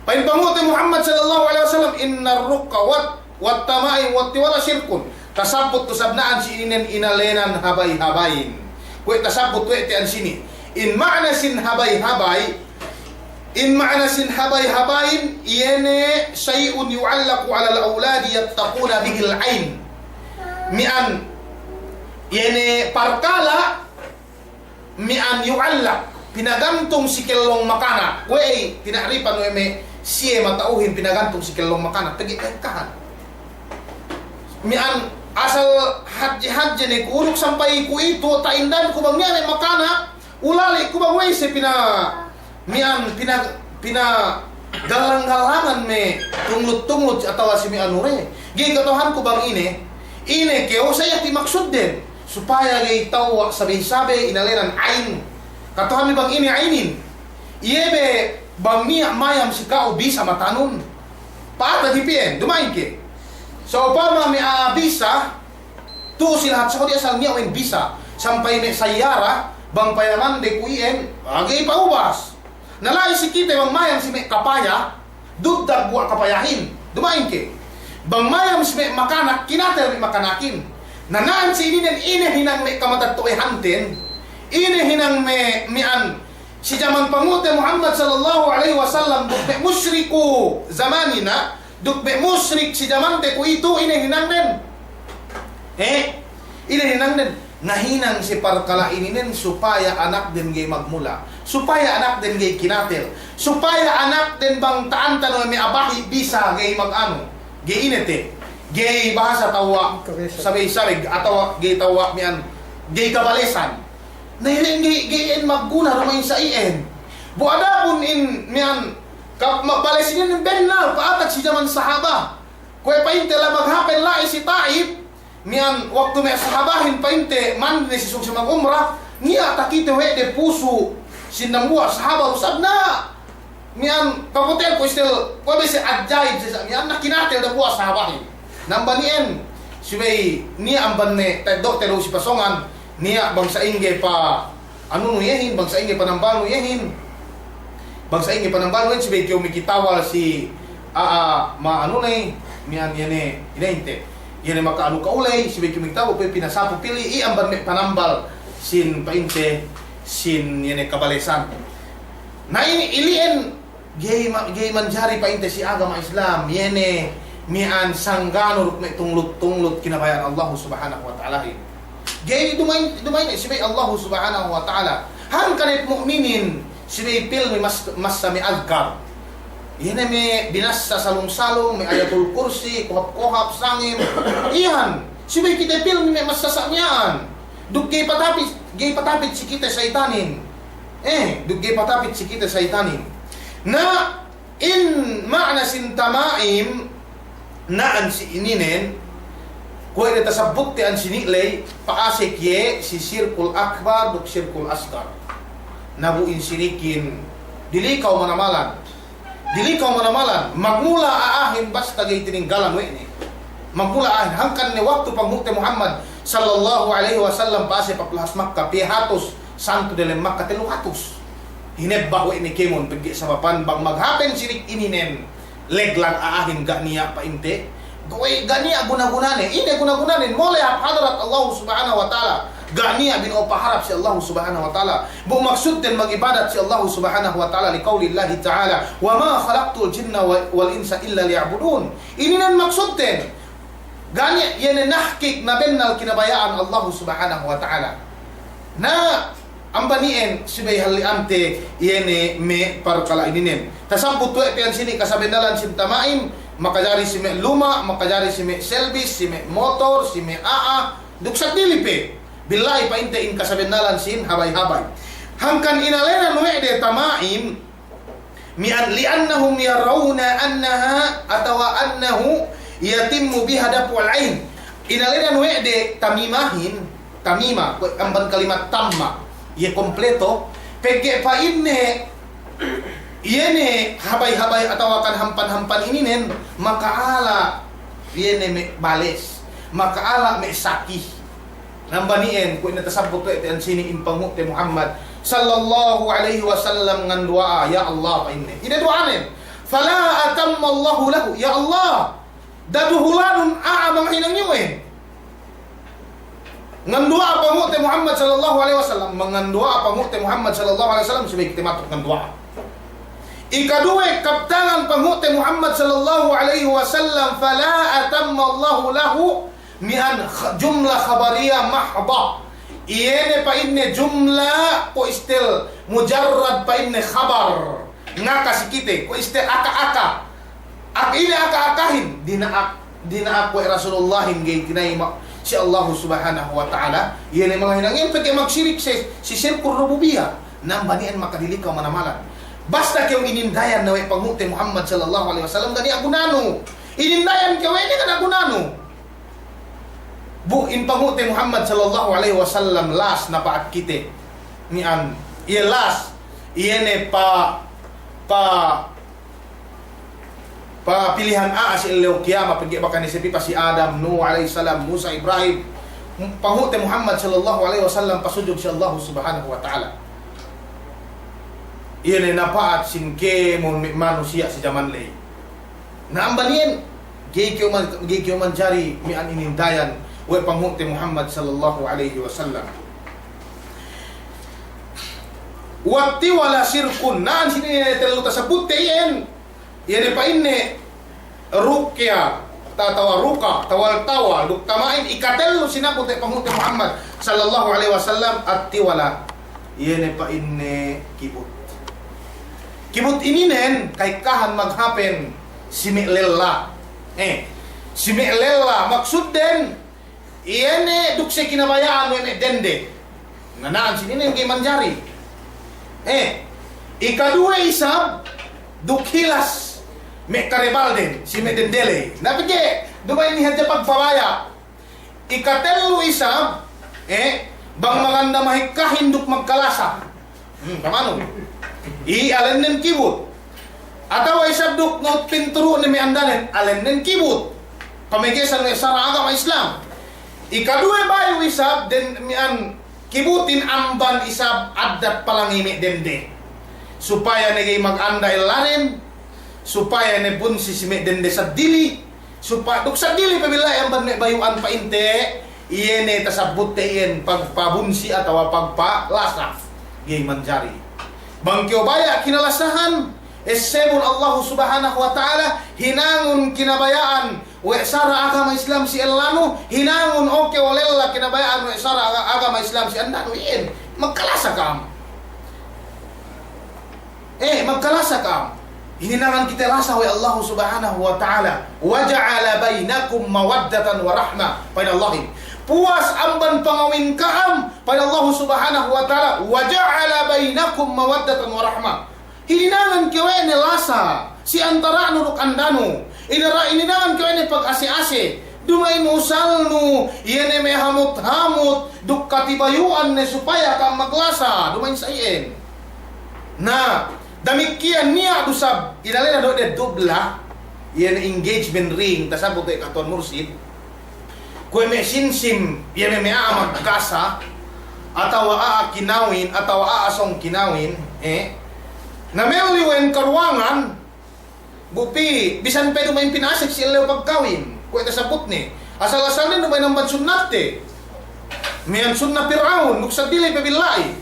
pa'in Panghu'te Muhammad sallallahu alaihi wasallam, "Innar ruqqa wat, wat tama'im wat tiwala syirkun." Tasabbut tu sab na'an si ininen inalenan habay-habayin. Kuwe' tasabbut we' te ensini'. In ma'ana sin habay-habay, In ma'ana sin habay-habayin, iye ne shay'un yu'allaqu 'alal awladi yabtaguna bihil 'ain. Mi'an, iye ne parkala', mi'an yu'allaq, pinagantung si kellong makanak. We'ey, tina'rifan we' me' siye mata'uhin pinagantung si kellong makanak. Pegge' ka'ekkahan. Mi'an asal hadje-hadje ne ku uruk sampay kuwe'itu ta'indanku bang niya' me' makanak, ulali' ku bang we'ey siye pina-, mi'an pina-, pinagallang-gallangan me' tunglut-tunglut atawa si me' anu re. Ga'i kata'uhanku bang ine, ine kew sa iye ti' maksudden. Supaya ga'i tewwa' sabey-sabey inalenan ain. Kata'uhanbi bang ine ainin. Iye be bang niya' mayam si ka'u bisa matanun. Pa'ata di piyen, duma'in ke. Sa'upama me' a'a bisa, tu'u si lahat Saudi asal niya' we'en bisa. Sampay me' sayyara, bang payamande ku iyan, ga'i pa'ubas. Na la'i si kite bang mayam si me' kapaya, duddag buwa' kapayahin. Duma'in ke. Bang mayam si me' makanak, kinatel me' makanakin. Na na'an si ininen, ine hinang me' kamatetto'ehanten. Ine hinang me', mi'an, si jaman Panghu'te Muhammad sallallahu alaihi wasallam duk me' musyriku zamanina, Duk me' musrik si jamante kuwe'itu, ine hinangden? Eh? Ine hinangden? Ngahinang si parkala' ininen supaya anakden ga'i magmula', supaya anakden ga'i kinatel, supaya anakden bang ta'antan we' me' abahi' bisa ga'i maganu, ga'i ine te, ga'i bahasa tawa' sabey-sabey, atawa ga'i tawa' miya'an, ga'i kabalesan. Na ine ga'i, ga'i iyan magguna duma'in sa iyan. Bu adapun in miya'an ka-, ma-, bales inin bennal pa'atag si jaman sahaba. Kuwe' pa'inte la maghapen la'i si Ta'if, miya'an waktu me' sahabahin pa'inte mande ne si sung si magumra, niya' takite we' de pusu' sin dambuwa' sahaba usab na miya'an papotel ku istel, kuwe' bese ajaib sesa miya'an na kinatel dambuwa' sahabahin. Na amban iyan, subey niya' amban me' ta'eddo'te du si pasōngan, niya' bang sa'ingge pa anunu iyehin, bang sa'ingge panambalnu iyehin. Bang sa'ingge panambalnu iyehin, subey kew mikitawal si a'a ma anu ne, miya'an iye ne, ine inte. Iye ne maka anu ka'u ley, subey kew mikitawal, pe pinasapu pili, iye amban me' panambal sin pa'inte, sin iye ne kabalesan. Na ine ili'en, ga'i ma-, ga'i manjari pa'inte si agama Islam, iye ne miya'an sangganu duk me' tunglut-tunglut kinabaya'an Allahu Subhanahu wa Ta'alahin. Ga'i duma'in, duma'in subey Allahu Subhanahu wa Ta'ala. Hangkan me' mu'minin, subey pilmi mas-, massa me' adkar. Iye ne me' binassa salung-salung, me' Ayatul Kursi, kohap-kohap, sangem. Iyan, subey kite pilmi me' massa sa miya'an. Duk ga'i patapit, ga'i patapit si kite saytanin. Eh, duk ga'i patapit si kite saytanin. Na in ma'na sin tama'im, na'an si ininen, kuwe' de tasabbutte ensini' ley, pa'asek iye si sirkul akbar duk sirkul asgar. Na bu in sirikin, dilikaw manamalan. Dilikaw manamalan, magmula' a'ahin basta ga'i tininggalan we' ne. Magmula' a'ahin, hangkan ne waktu panghu'te Muhammad sallallahu alaihi wasallam pa'ase paplahas Makka, piye hatus santu delem Makka, tellu hatus. Hinebba' we' ne kēmon, pegge' sabapan bang maghapen sirik ininen, leglang a'ahin ga' niya' pa'inte. Kuwe' ga' niya' guna-gunane, ine guna-gunanen, mole' hap hadarat Allahu Subhanahu wa Ta'ala. Ga' niya' bino'o paharap si Allahu Subhanahu wa Ta'ala. Bu maksudden mag'ibadat si Allahu Subhanahu wa Ta'ala, liqawlillahi ta'ala, "Wa ma khalaqtul jinna wa-, wal insa illa liya'budun." Ininen maksudden. Ga' niya' iye ne nahkik na bennal kinabaya'an Allahu Subhanahu wa Ta'ala. Na amban iyan subey halli'ante iye ne me' parkala' ininen. Tasabbut we' te ensini' kasabennalan sin tama'im, makajari si me' luma', makajari si me' selbis, si me' motor, si me' a'a, duk saddili pe. Billahi pa'inte in kasabennalan sin habay-habay. Hangkan inalenan we' de tama'im, miya'an li'annahum yarawna annaha atawa annahu yatimmu biha daf'ul ain. Inalenan we' de tamimahin, tamima, kuwe' amban kalimat tamma, iye kompleto, pegge' pa'inne, iye ne habay-habay atawa kan hampan-hampan ininen, maka'ala' iye ne me' bales, maka'ala' me' saki. Na amban iyan, kuwe' ne tasabbut we' te ensini' in panghu'te Muhammad sallallahu alaihi wasallam nganduwa'a, "Ya Allah," pa'inne. Ine duwa'anen? "Fala atammallahu lahu." Ya Allah, da'a du hulanun a'a mangahinang iyu'en. Nganduwa'a panghu'te Muhammad sallallahu alaihi wasallam, manganduwa'a panghu'te Muhammad sallallahu alaihi wasallam, subey kite matuk nganduwa'a. Ikaduwe kabtangan panghu'te Muhammad sallallahu alaihi wasallam, "Fala atammallahu lahu," miya'an kh-, jumla khabariya mahda. Iye ne pa'inne jumla kuwe' istel mujarrad pa'inne khabar. Ngaka si kite, kuwe' istel aka-aka. Ak-, ine aka-akahin, dina'ak, dina'ak we' Rasulullahin ga'i tinayima' si Allahu Subhanahu wa Ta'ala. Iye ne mangahinang iyan pegge' magsirik si, si sirkul rububiyah. Na amban iyan makadilikaw manamalan. Basta kew inindayan ne we' panghu'te Muhammad sallallahu alaihi wasallam ga' niya' gunanu. Inindayan kew we' ne ga' niya' gunanu. Bu in panghu'te Muhammad sallallahu alaihi wasallam las napa'at kite. Miya'an, iye las, iye ne pa, pa, papilihan a'a si ellew kiyamat, pegge' bakas ne siye pi pa si Adam, Nuh alaihis salam, Musa, Ibrahim. Panghu'te Muhammad sallallahu alaihi wasallam pasujud si Allahu Subhanahu wa Ta'ala. Iye ne napa'at sin kēmon me' manusiya' si jaman ley. Na amban iyan, ga'i kew man-, ga'i kew manjari miya'an inindayan we' panghu'te Muhammad sallallahu alaihi wasallam. Wattiwala sirkun, na'an sini ne tellu tasabbutte iyan, iye ne pa'inne, Ruqya, ta-, atawa ruqa, tawal-tawal, duk tama'im, ikatellu sinabbut we' Panghu'te Muhammad sallallahu alaihi wasallam, at-tiwala. Iye ne pa'inne kibut. Kibut ininen ka'ekkahan maghapen si me' lella. Eh, si me' lella, maksudden, iye ne duk siye kinabaya'an we' me' dende. Ngana'an si ininen ga'i manjari. Eh, ikaduwe isab duk hilas me' karebalden, si me' dende ley. Na pegge' duma'in hadja pagpabaya'. Ikatellu isab, eh, bang maganda mahekkahin duk magkalasa. Hmm, kamanu? I alennen kibut. Atawa isab duk ngot pinturu'ne me' andanen, alennen kibut. Pamegesan we' sara' agama Islam. Ikaduwe bayu isab den mi'an kibutin amban isab addat palangi me' dende. Supaya ne ga'i maganda ellanen, supaya ne bunsi si me' dende seddili, Supa-, duk seddili pe billahi amban me' bayu'an pa'inte, iye ne tasabbutte iyan pagpabunsi atawa pagpalasa. Ga'i manjari. Bang kew baya' kinalasahan, essebun Allahu Subhanahu wa Ta'ala, hinangun kinabaya'an we' sara' agama Islam si ellanu, hinangun o kew lella kinabaya'an we' sara' aga-, agama Islam si andanu iyan. Magkalasa ka'am. Eh, magkalasa ka'am. Hininangan kite lasa we' Allahu Subhanahu wa Ta'ala. "Wa ja'ala bainakum mawaddatan wa rahmah." Pa'in Allahin. Puwas amban pangawin ka'am, pa'in Allahu Subhanahu wa Ta'ala. "Wa ja'ala bainakum mawaddatan wa rahmah." Hininangan kew we' ne lasa si antara'nu duk andanu. Inara-, hininangan kew we' ne pagase-ase. Duma'in usalnu, iye ne me' hamut-hamut, duk katibayu'an ne supaya ka'am maglasa. Duma'in sa iyan. Na, damikkiyan niya' du sab, inalena do' de dubla, iye ne engagement ring, tasabbut we' katuwan mursid. Kuwe' me' sinsim, iye ne me' a'a magkasa, atawa a'a kinawin, atawa a'a sōng kinawin, eh. Na melli we' karuwangan, Bu pī, bisan pe duma'in pinasek si ellew pagkawin, kuwe' tasabbutne. Asal-asalnen duma'in amban sunnatte. Miya'an sunnat Pir'aun, duk seddili pe billahi.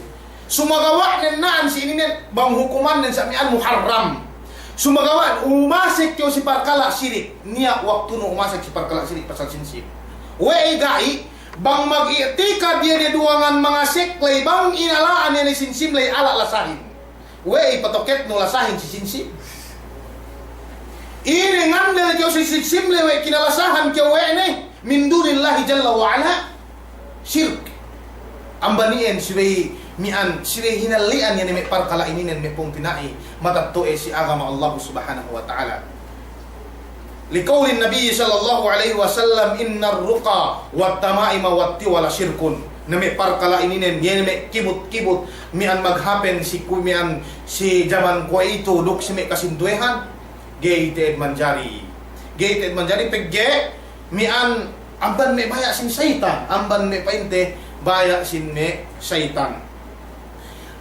Sumagawa'nen na'an si ininen, bang hukumannen sa' miya'an muharram. Sumagawa' umasek kew si parkala' sirik. Niya' waktunu umasek si parkala' sirik pasal sinsim. We'ey ga'i, bang mag-i'tikad iye ne duwangan mangasek ley bang inala'an iye ne sinsim ley ala' lasahin. We'ey patoketnu lasahin si sinsim? Ine ngandel kew si sinsim ley we' kinalasahan kew we' ne, min dunillahi jalla wa ala, shirk. Amban iyan subey miya'an, subey hinalli'an iye ne me' parkala' ininen me' pungtina'i, matetto'e si agama Allahu Subhanahu wa Ta'ala. Liqawlin Nabi sallallahu alaihi wasallam, "Innar ruqa wat tama'ima wat tiwala shirkun." Na me' parkala' ininen, iye ne me' kibut-kibut, miya'an maghapen si ku-, miya'an si jaman kuwe'itu duk si me' kasinduwehan, ga'i te'ed manjari. Ga'i te'ed manjari pegge' miya'an amban me' baya' sin seyitan, amban me' pa'inte baya' sin me' seyitan.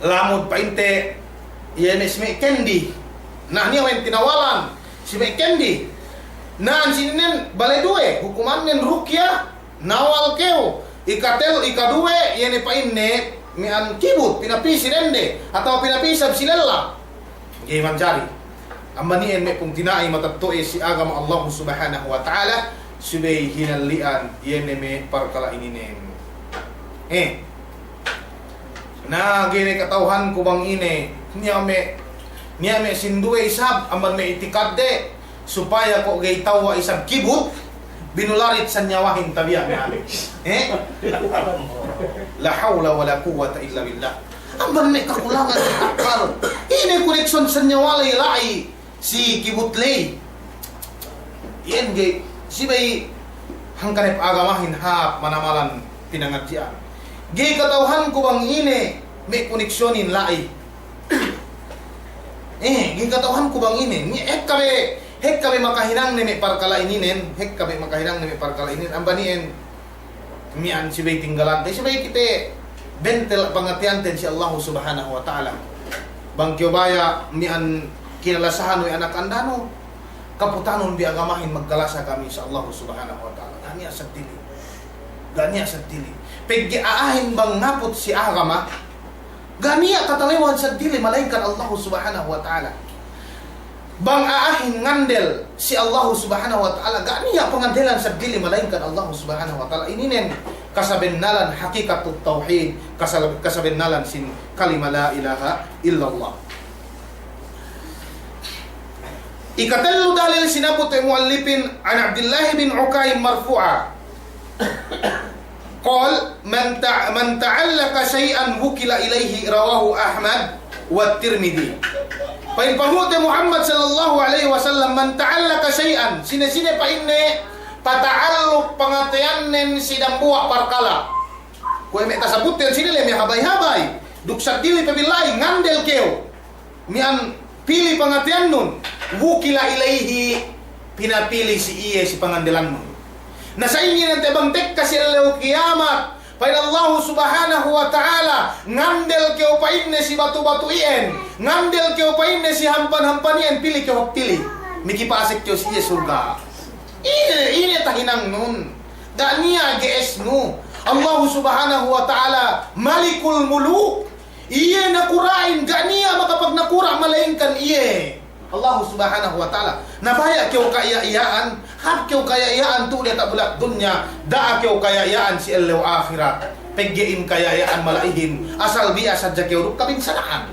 Lamud pa'inte, iye ne si me' kendi. Na, niya' we'en tinawalan si me' kendi. Na, si inen bale duwe, hukumannen ruqya, nawal kew, ikatel, ikaduwe, iye ne pa'inne, miya'an kibut, pinapī si dende, atawa pinapī isab si lella. Ga'i manjari. Amban iyan me' pungtina'i matetto'e si agama Allahu Subhanahu wa Ta'ala, subey hinalli'an iye ne me' parkala' ininen. Eh. Na, ga'i ne kata'uhanku bang ine, niya' me', niya' me' sinduwe isab, amban me' i'tikadde, supaya ko' ga'i tewwa' isab kibut, binularit sanyawahin tabiya' me' ane. Eh? La hawla wala quwwata illa billah. Amban me' kakulangan akkal. Ine koneksyon sanyawa ley la'i si kibut ley. Iyan ga'i, subey hangkan hep agamahin hap manamalan pinangadji'an. Ga'i kata'uhanku bang ine me' koneksyonin la'i. Eh, ga'i kata'uhanku bang ine. Ni ekka be, ekka be makahinang ne me' parkala' ininen, ekka be makahinang ne me' parkala' ininen, amban iyan miya'an subey tinggalante, subey kite bentel pangateyanten si Allahu Subhanahu wa Ta'ala. Bang kew baya' miya'an kinalasahan we' anak andanu, kaputanun bi agamahin magkalasa kami si Allahu Subhanahu wa Ta'ala. Ga' niya' seddili. Ga' niya' seddili. Pegge' a'ahin bang ngaput si agama, ga' niya' katalewan seddili malaingkan Allahu Subhanahu wa Ta'ala. Bang a'ahin ngandel si Allahu Subhanahu wa Ta'ala, ga' niya' pangandelan seddili malaingkan Allahu Subhanahu wa Ta'ala. Ininen kasabennalan hakikatut tawhid, kasal-, kasabennalan sin kalima la ilaha illallah. Ikatellu dalil sinabbut we' mu'allipin, an Abdillah bin Ukaim marfu'a. Qal, "Man ta-, man ta'allaqa shay'an wukila ilayhi," rawahu Ahmad wa Tirmidhi. Pa'in panghu'te Muhammad sallallahu alaihi wasallam, "Man ta'allaqa shay'an," sine-sine pa'inne pata'alluk pangateyannen si dambuwa' parkala'. Kuwe' me' tasabutten sine le me' habay-habay. Duk seddili pe billahi ngandel kew. Miya'an pili pangateyannun, wukila ilayhi, pinapili si iye si pangandelannun. Na sa'ingge ne te bang tekka si ellew kiyamat, pa'in Allahu Subhanahu wa Ta'ala, ngandel kew pa'inne si batu-batu iyan, ngandel kew pa'inne si hampan-hampan iyan, pili kew, pili. Mikipasek kew si iye surga'. Ine, ine tahinangnun. Ga' niya' ge'esnu. Allahu Subhanahu wa Ta'ala, Malikul Muluk. Iye nakura'in, ga' niya' makapagnakura' malaingkan iye. Allahu Subhanahu wa Ta'ala. Na baya' kew kaiya'-iya'an, hāp kew kaiya'-iya'an tu'u diyata' bulak dunya, da'a kew kaiya'-iya'an si ellew ahirat. Pegge' in kaiya'-iya'an mala'ihin, asal biya' sadja kew duk kabinsana'an.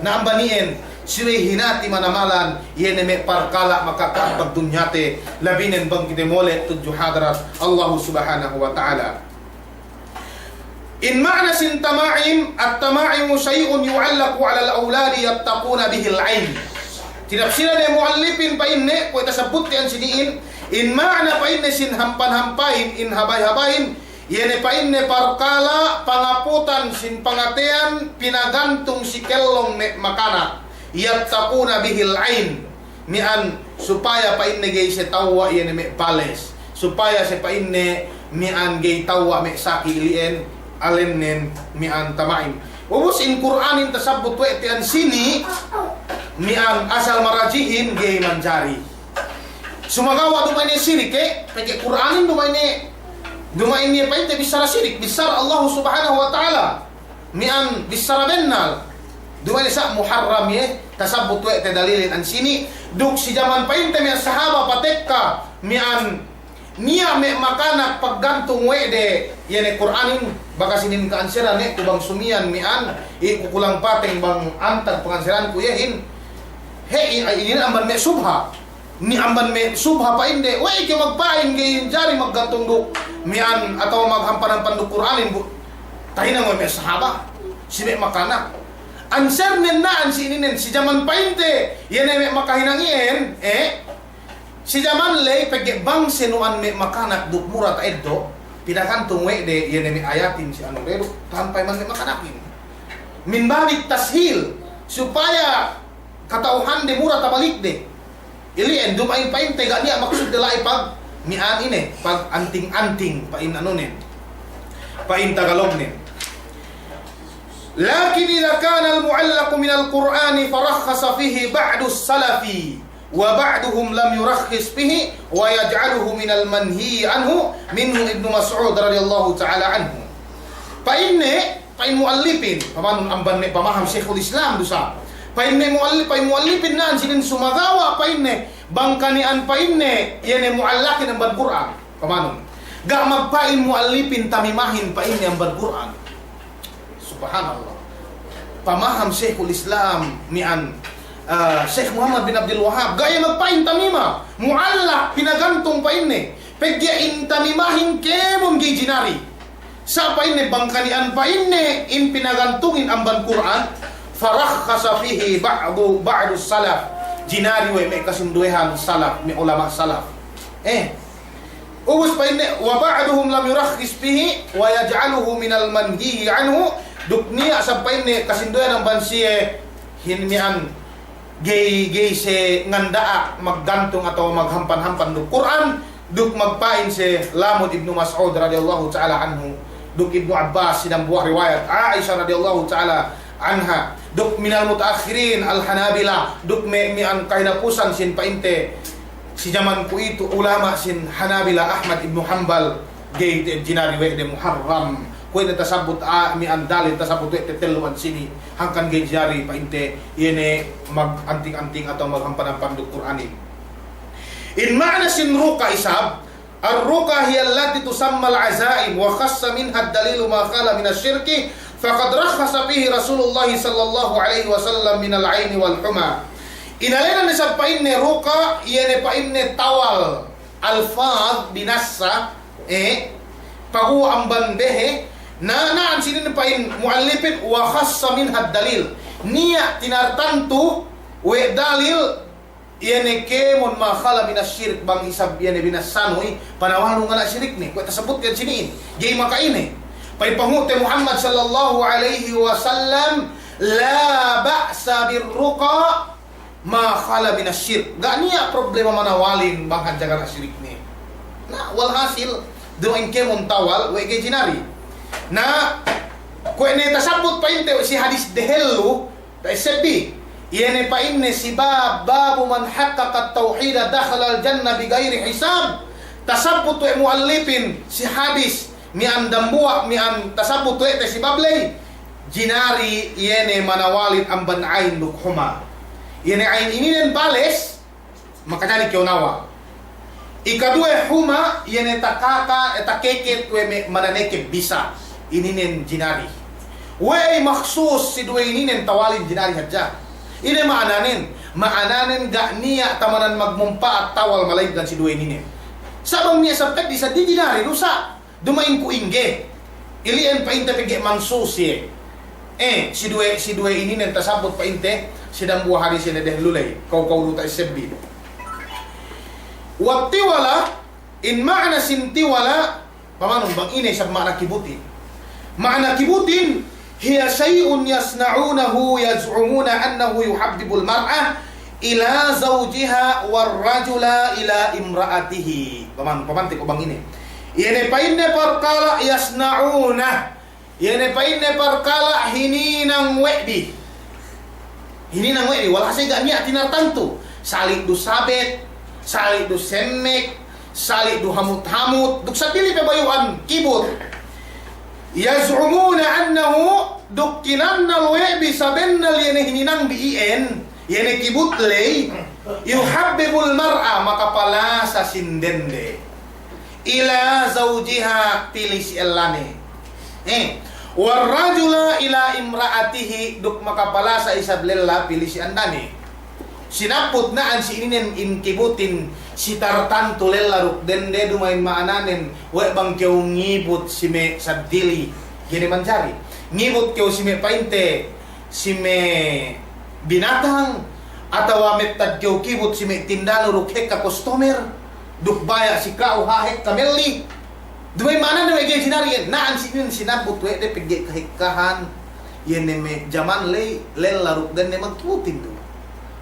Na amban iyan, siwe hinati manamalan, iye ne me' parkala' makaka'at pagdunyate, labinen bang kite mole' tudju hadarat Allahu Subhanahu wa Ta'ala. In ma'na sin tama'im, at-tama'imu shay'un yu'allaqu 'alal awladi yabtaquna bihil 'ain. Tinapsilan ne mu'allipin pa'inne, kuwe' tasabbut iyan sini'in, in ma'na pa'inne sin hampan-hampain, in habay-habain, iye ne pa'inne parkala' pangaputan sin pangateyan pinagantung si kellong me' makanak. Yabtaquna bihil 'ain. Miya'an supaya pa'inne ga'i siye tawwa' iye ne me' bales. Supaya siye pa'inne miya'an ga'i tawwa' me' saki ili'en, alennen miya'an tama'im. Ubus in Kur'anin tasabbut we' te ensini', miya'an asal marajihin ga'i manjari. Sumagawa' duma'in ne sirik, eh, pegge' Kur'anin duma'in ne, duma'in ne pa'inte bissara sirik, bissara Allahu Subhanahu wa Ta'ala. Miya'an bissara bennal. Duma'in sa' muharram iye, tasabbut we' te dalilin ensini', duk si jaman pa'inte me' sahaba patekka, miya'an niya' me' makanak paggantung we' de, iye ne Kur'anin, bakas inin ka'anseran ne, ku bang sumiyan miya'an, i' ku kulang pateng bang antag panganseranku iyehin, he, i-, inin amban me' subha. Ni amban me' subha pa'inde, we' ke magpa'in ga'i jari maggantung duk miya'an atawa maghampan-hampan duk Kur'anin bu. Tahinang we' me' sahaba, si me' makanak. Anserne na'an si ininen, si jaman pa'inte, iye ne me' makahinang iyan, eh? Si jaman ley pegge' bang senu'an me' makanak duk mura ta'eddo', pinagantung we' de, iye ne me' ayatin si anu de duk, tahan pa'iman me' makanakin. Min babit tashil, supaya kata'uhande mura tabalik de. Ili'en duma'in pa'inte ga' niya' maksud de la'i pag miya'an ine, pag anting-anting, pa'in anunen. Pa'in Tagalognen. Lakin idha kana al-mu'allaqu min al-Qur'ani farakhkhasa fihi ba'du salafi wa ba'duhum lam yurakhkhis fihi wa yaj'aluhu min al-manhi anhu minhum Ibnu Mas'ud radiyallahu ta'ala anhu. Pa'inne Pa'in mu'allipin, pamanun amban me' pamaham Shaykhul Islam du sa. Pa'in me' mu'alli-, pa'in mu'allipin na'an sinin sumagawa' pa'inne, bang kani'an pa'inne, iye ne mu'allakin amban Kur'an. Pamanun. Ga' magpa'in mu'allipin tamimahin pa'inne amban Kur'an. Subhanallah. Pamaham Shaykhul Islam miya'an, eh, Shaykh Muhammad bin Abdul Wahhab. Ga' iye magpa'in tamima. Mu'allak pinagantung pa'inne. Pegge' in tamimahin kēmon ga'i jinari. Sa' pa'inne bang kani'an pa'inne in pinagantungin amban Kur'an, farakhkhasa fihi ba'du, ba'du salaf. Jinari we' me' kasinduwehan salaf, me' ulama' salaf. Eh. Ubus pa'inne, wa ba'duhum lam yurakhkhis fihi wa yaj'aluhu minal manhiyyi anhu. Duk niya' sab pa'inne kasinduwehan amban siye hin miya'an ga'i, ga'i siye nganda'a maggantung atawa maghampan-hampan duk Kur'an, duk magpa'in siye lamud Ibnu Mas'ud radiyallahu ta'ala anhu, duk Ibnu Abbas si dambuwa' riwayat, Aisha radiyallahu ta'ala anha, duk minal mutaakhirin al-Hanabila, duk me', miya'an kahinapusan sin pa'inte si jaman kuwe'itu ulama' sin Hanabila Ahmad Ibnu Hanbal, ga'i te jinari we' de muharram. Kuwe' ne tasabbut a, mi'an dalil tasabbut we' te tellu ensini'. Hangkan ga'i jinari pa'inte, iye ne maganting-anting atawa maghampan-hampan duk Kur'anin. In ma'ana sin ruqa isab, الرقى هي التي تسمى العزائم، وخص منها الدليل ما خلا من الشرك، فقد رخص فيه رسول الله صلى الله عليه وسلم من العين والحمى. Inēnan isab pa'inne ruqa, iye ne pa'inne tawal, alfaz binassa, eh, paguwa' amban behe, na, na'an sinin pa'in mu'allipin, وخص منها الدليل. Niya' tinartantu we' dalil, iye ne kēmon ما خلا من الشرك, bang isab iye ne binassa nu'i, panawalnu ngana' sirikne, kuwe' tasabbut iyan sini'in, ga'i maka'ine. Pa'in panghu'te Muhammad sallallahu alaihi wasallam, لا بأس بالرقى ما خلا من الشرك. Ga' niya' problema manawalin bang hadja ngana' sirikne. Na, walhasil, duma'in kēmon tawal, we' ga'i jinari. Na, kuwe' ne tasabbut pa'inte si hadis dehellu, ta'essebbi, iye ne pa'inne si bab, باب من حقق التوحيد دخل الجنة بغير حساب. Tasabbut we' mu'allipin si hadis, mi'an dambuwa', mi'an tasabbut we' te si bab ley, jinari iye ne manawalin amban ain duk huma. Iye ne ain ininen bales, makajari kew nawa. Ikaduwe huma, iye ne takaka, e, takeket we' me' mananekeb bisa. Ininen jinari. We'ey maksus si duwe ininen tawalin jinari hadja. Ine ma'ananen? Ma'ananen ga' niya' tamanan magmumpa'at tawal malayingkan si duwe ininen. Sa' bang niya' sampeddi' sa' di jinari du sa'. Duma'in kuwe' ingge. Ili'en pa'inte pegge' mansus iye. Eh, si duwe, si duwe ininen tasabbut pa'inte, si dambuwa' hadis iye ne dehellu ley. Kaw-kaw du ta'essebbi. Wat tiwala, in ma'ana sin tiwala, pamanun bang ine isab ma'ana kibutin. Ma'ana kibutin, هي شيء يصنعونه يزعمون أنه يحبب المرأة إلى زوجها والرجل إلى امرأته. Paman, pamante ko' bang ine. Iye ne pa'inne parkala' يصنعونه. Iye ne pa'inne parkala' hininang we' bi. Hininang we' bi, walhasil ga' niya' tinartantu. Sali' du sabet, sali' du semmek, sali' du hamut-hamut, duk saddili pe bayu'an kibut. يزعمون أنه, duk kinannal we' bi sabennal iye ne hininang bi iyan, iye ne kibut ley, يحبب المرأة, makapalasa sin dende. إلى زوجها, pī ley si ellane. Eh, والرجل إلى امرأته, duk makapalasa isab lella pī ley si andane. Sinabbut na'an si ininen in kibutin si tartantu lella duk dende, duma'in ma'ananen, we' bang kew ngibut si me' saddili, ga'i ne manjari. Ngibut kew si me' pa'inte, si me' binatang, atawa mettad kew kibut si me' tindanu duk hekka kostomer, duk baya' si ka'u ha hekka melli. Duma'in ma'anane we' ga'i jinari iyan, na'an si inin sinabbut we' de pegge' kahekkahan, iye ne me' jaman ley, lella duk dende magkibutin du.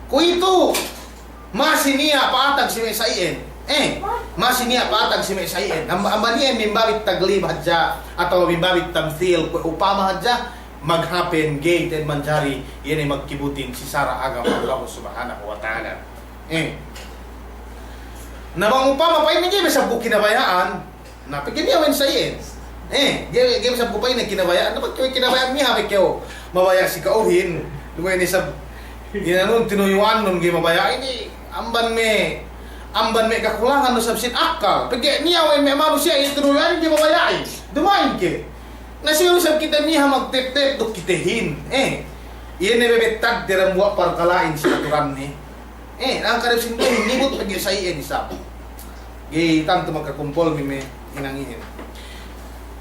Kuwe'itu, masi niya' pa'atag si me' sa'i'en. Eh, masi niya' pa'atag si me' sa'i'en. Amba, amban iyan min babit taglib hadja, atawa min babit tamthil, kuwe' upama hadja, maghapen ga'i te'ed manjari, iye ne magkibutin si sara' agama Allah Subhanahu wa Ta'ala. Eh. Na bang upama pa'inne ga'i bi isab ku kinabaya'an, na pegge' niya' we' sa'i'en. Eh, ga'i, ga'i bi isab ku pa'inne kinabaya'an, na pegge' kinabaya'an niya' pe kew mabaya' si ka'uhin, duma'in isab inanun tinuyu'annun ga'i mabaya', inin amban me', amban me' kakulangan du isab sin akkal. Pegge' niya' we' me' manusiya' tinuyu'an ga'i mabaya'in. Duma'in ke. Na siye isab kite niha' magtep-tep duk kitehin. Eh, iye ne bebettad te dambuwa' parkala'in si aturanne. Eh, nangkadep sin duwehin ngibut pegge' sa'i'en isab. Ga'i tantu makakumpol bi me' hinang iyan.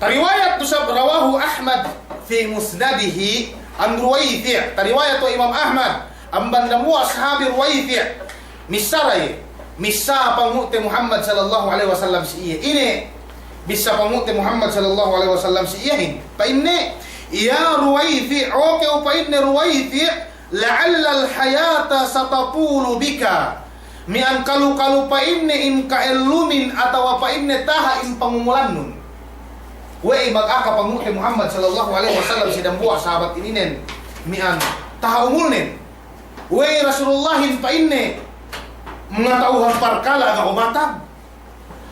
Tariwayat du isab رواه أحمد في مسنده عن رويفع. Tariwayat we' Imam Ahmad amban dambuwa' sahabi Ruwayfi'. Missara iye, missā panghu'te Muhammad sallallahu alaihi wasallam si iye. Ine bissā panghu'te Muhammad sallallahu alaihi wasallam si iyehin? Pa'inne, يا رويفع, o kew pa'inne Ruwayfi', لعل الحياة ستطول بك. Miya'an kalu-kalu pa'inne in ka'ellumin atawa pa'inne taha' in pangumulannun. We'ey magaka panghu'te Muhammad sallallahu alaihi wasallam si dambuwa' sahabat ininen, miya'an taha' umulnen. We'ey Rasulullahin pa'inne, mangata'uhan parkala' ga' umatag.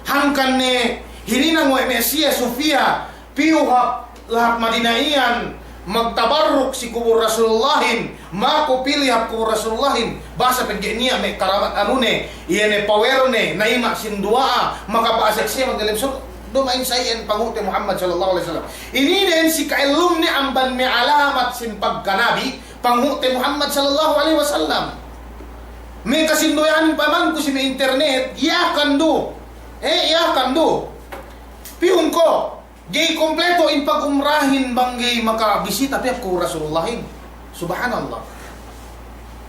Hangkan ne Hininang we' me' siye sufiya, piyu hap lahat Madina iyan, magtabarruk si kubul Rasulullahin, maku pī la'i hap kubul Rasulullahin, basa pegge' niya' me' karamat anune, iye ne power ne, na'ima' sinduwa'a, makapa'asek siye magdalem surga', duma'in sa iyan Panghu'te Muhammad sallallahu alaihi wasallam. Ininen si ka'ellumne amban me' alamat sin pagkanabi, Panghu'te Muhammad sallallahu alaihi wasallam. Me' kasinduwe'anin pamanku si me' internet, iyakan du. Eh, iyakan du. Piyun ko', ga'i kompleto in pag'umrahin bang ga'i makabisita pe hap kubul Rasulullahin. Subhanallah.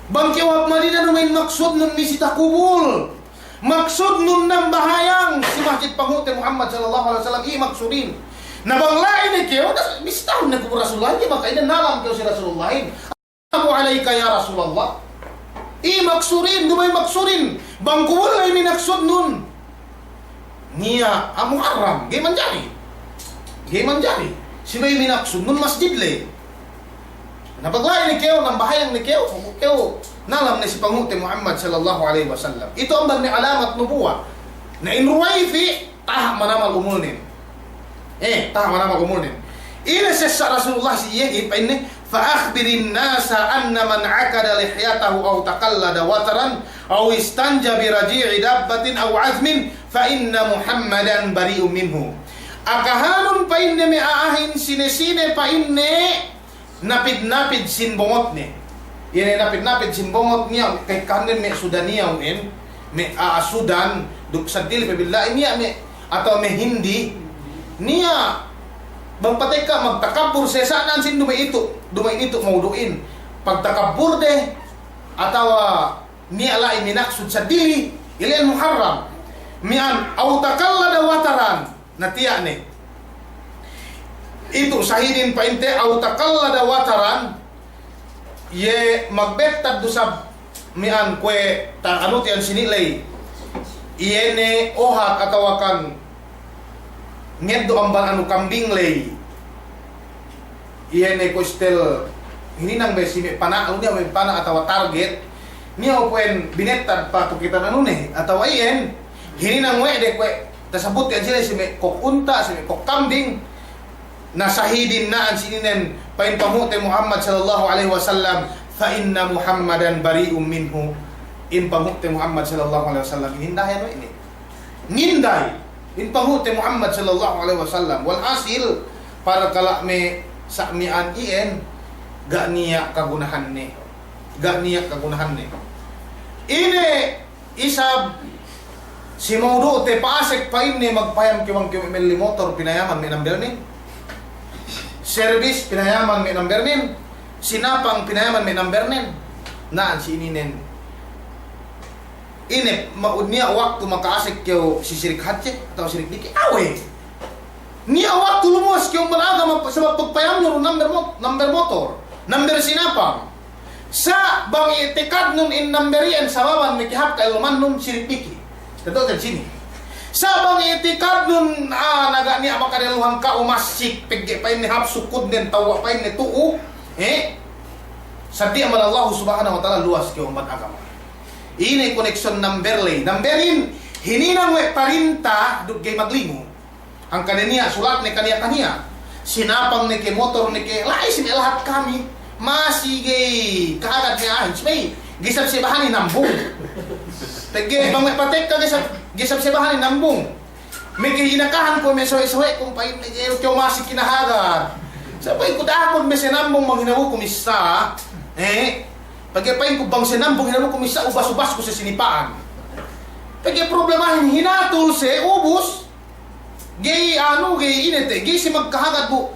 Bang kew hap Madina duma'in maksudnun misita kubul. Maksudnun nambahayang si masjid Panghu'te Muhammad sallallahu alaihi wasallam, iye maksudin. Na bang la'i ne kew, bisitahun ne kubul Rasulullahin, iye maka ine nalam kew si Rasulullahin. Assalamu alaika ya Rasulallah. Iye maksudin, duma'in maksudin. Bang kubul la'i minaksudnun. Niya', ah, Muharram, ga'i manjari. Ga'i manjari. Subey minaksudnun masjid le. Na bang la'i ne kew, nambahayang ne kew, kew, nalam ne si Panghu'te Muhammad sallallahu alaihi wasallam. Itu amban me' alamat nubuwa. Na in Ruwayfi', taha' manamal umulnen. Eh, taha' manamal umulnen. Ine sessa' Rasulullah si iye, pa'inne, "Fa akhbirin nasa anna man aqada lihyatahu aw taqallada wataran aw istanja bi raji'i dabbatin aw azmin fa inna Muhammadan bari'un minhu." Akahanun pa'inne me' a'ahin sine-sine pa'inne napid-napid sin bongotne. Iye ne napid-napid sin bongot niya', ka'ekkahannen me' Sudaniya u'en, me' a'a Sudan, duk seddili pe billahi niya' me', atawa me' Hindi, niya' bang patekka magtakabbur sesa'nan sin duma'in itu, duma'in itu mawdu'in. Pagtakabbur de, atawa niya' la'i minaksud seddili, ili'en Muharram. Miya'an, aw taqallada wataran. Na tiya' ne. Itu sahidin pa'inte aw taqallada wataran, iye magbettad du sab miya'an kuwe' ta-, anu tiyan sini' ley. Iye ne ohat atawa kan ngeddo' amban anu kambing ley. Iye ne kuwe' istel hininang be si me' pana', lu niya' me' pana' atawa target, niya' upu'en binettad patukitan anu ne, atawa iyan, hininang we' de kuwe' tasabut iyan sine si me' kok unta', si me' kok kambing, na sahidin na'an si ininen, pa'in Panghu'te Muhammad sallallahu alaihi wasallam, "Fa inna Muhammadan bari'un minhu," in Panghu'te Muhammad sallallahu alaihi wasallam, hindahen we' ne. Nginday in Panghu'te Muhammad sallallahu alaihi wasallam. Walhasil, parkala' me' sa' miya'an iyan, ga' niya' kagunahanne. Ga' niya' kagunahanne. Ine isab si mawdu'te pa'asek pa'inne magpayam kew bang kew melli motor pinayaman me' numbernen. Service pinayaman me' numbernen. Sinapang pinayaman me' numbernen. Na'an si ininen. Ine, ma-, niya' waktu maka'asek kew si sirik hadje atawa sirik diki'? Awe'. Niya' waktu lumuwas kew amban agama sabab pagpayamnu du number mot-, number motor, number sinapang. Sa' bang i'tikadnun in number iyan sababan mekehap ka'ellumannun, sirik diki'. Totoo kan sini. Sa' bang i'tikadnun, ah, na ga' niya' makadeluhan ka'u masjid, pegge' pa'inne hap sukudnen tewwa' pa'inne tu'u, eh? Saddi' amban Allah Subhanahu wa Ta'ala luwas kew amban agama. Ine koneksyon number ley. Numberin, hininang we' parinta duk ga'i maglingu. Hangkan ne niya', sulat ne kaniya-kaniya. Sinapang ne ke, motor ne ke, la'i si me' lahat kami. Masi ga'i kahagad ne a'ahin. Subey ga'i sab siye bahani nambung. Pegge' bang me' patekka ga'i sab, ga'i sab siye bahani nambung. Meke inakahan ku me' sawe'-sawe' ku pa'in, meke kew masi kinahagad. Sa' pa'in ku, da'akun me' sinambung bang hinabu ku missā. Eh? Pegge' pa'in ku bang sinambung hinabu ku missā, ubas-ubas ku si sinipa'an. Pegge' problemahin hinatul siye, ubus. Ga'i anu, ga'i ine te, ga'i siye magkahagad bu.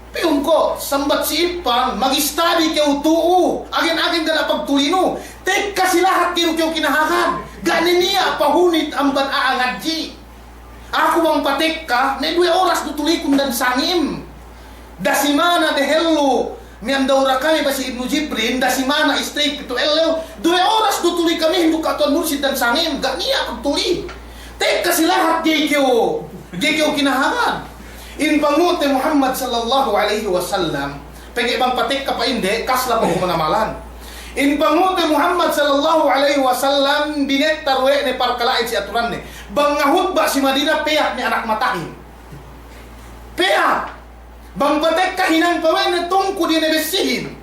Piyun ko', sambat si Ipan, mag-study kew tu'u, agen-agen ga' niya' pagtulinu. Tekka si lahat ga'i du kew kinahagad. Ga' ne niya' pahunit amban a'a ngadji'. Aku bang patekka, me' duwe oras du tulikun dan sangem. Dasimana dehellu, miya'an dawra kami pa si Ibnu Jibrin, dasimana stay pitu ellew, duwe oras du tuli kamihin duk Ka'tuwan Mursid dan sangem, ga' niya' pagtuli. Tekka si lahat ga'i kew, ga'i kew kinahagad. In Panghu'te Muhammad sallallahu alaihi wasallam, pegge' bang patekka pa'inde, kasla pa ku manamalan. In Panghu'te Muhammad sallallahu alaihi wasallam binettar we' ne parkala'in si aturanne. Bang ngahutba' si Madina, peyak ne anak matahin. Peyak. Bang patekka hinang pe we' ne tungku di ne bessihin.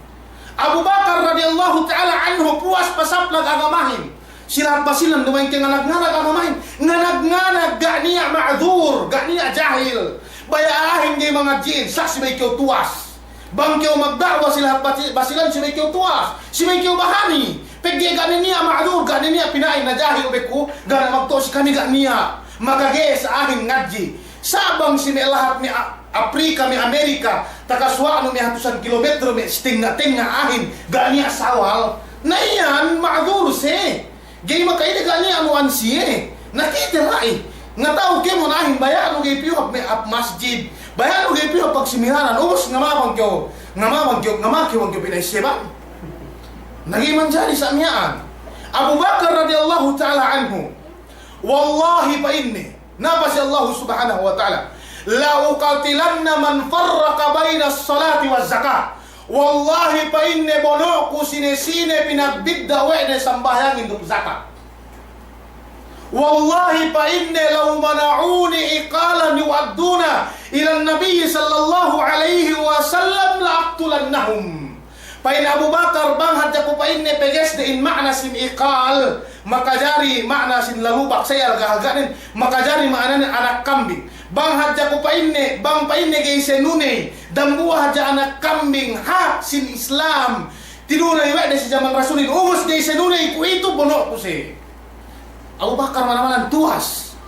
Abu Bakar radiyallahu ta'ala anhu puwas pasaplag agamahin. Si lahat Basilan duma'in ke nganag-nganag agamahin. Nganag-nganag ga' niya' ma'dur, ga' niya' jahil. Baya' a'ahin ga'i mangadji'in, sa' subey kew tuwas. Bang kew magda'wa si lahat Basi-, Basilan subey kew tuwas. Subey kew bahani. Pegge' ga' ne niya' ma'dur, ga' ne niya' pina'in na jahil be ku, ga' ne magtu'u si kami ga' niya'. Maka ga'i sa a'ahin ngadji'. Sa' bang si me' lahat me' A-, Aprika, me' Amerika, takasuwa'nu me' hatusan kilometro, me' si tengnga'-tengnga' a'ahin, ga' niya' sawal. Na iyan, ma'dur siye. Ga'i maka'ide ga' niya' anu'an siye. Na kite la'i. Ngata'u kēmon a'ahin, baya'nu ga'i piyu hap me', hap masjid. Baya'nu ga'i piyu hap pagsimilanan. Ubus ngamabang kew, ngamabang kew, ngama kew bang kew pina'in siye bang. Na ga'i manjari sa' miya'an. Abu Bakar radiyallahu ta'ala anhu. Wallahi pa'inne, napa si Allahu subhanahu wa ta'ala, "La uqatilanna man farraqa baina as-salati waz-zakah." Wallahi pa'inne, bono'ku sine-sine pinagbidda' we' ne sambahayangin duk zakat. Wallahi pa'inne, "Law mana'uni iqalan yu'adduna ila an-nabiyyi sallallahu alaihi wasallam la aqtulannahum." Pa'in Abu Bakar, bang hadja ku pa'inne peges de in ma'na sin iqal, makajari ma'na sin lalubak, sa' iye halga'-halga'nen, makajari ma'nanen anak kambing. Bang hadja ku pa'inne, bang pa'inne ga'i sinuney, dambuwa' hadja anak kambing, hak sin Islam, tinuney we' de si jaman Rasulin, ubus ga'i sinuney kuwe'itu, bono'ku siye. Abu Bakar manamal tuwas.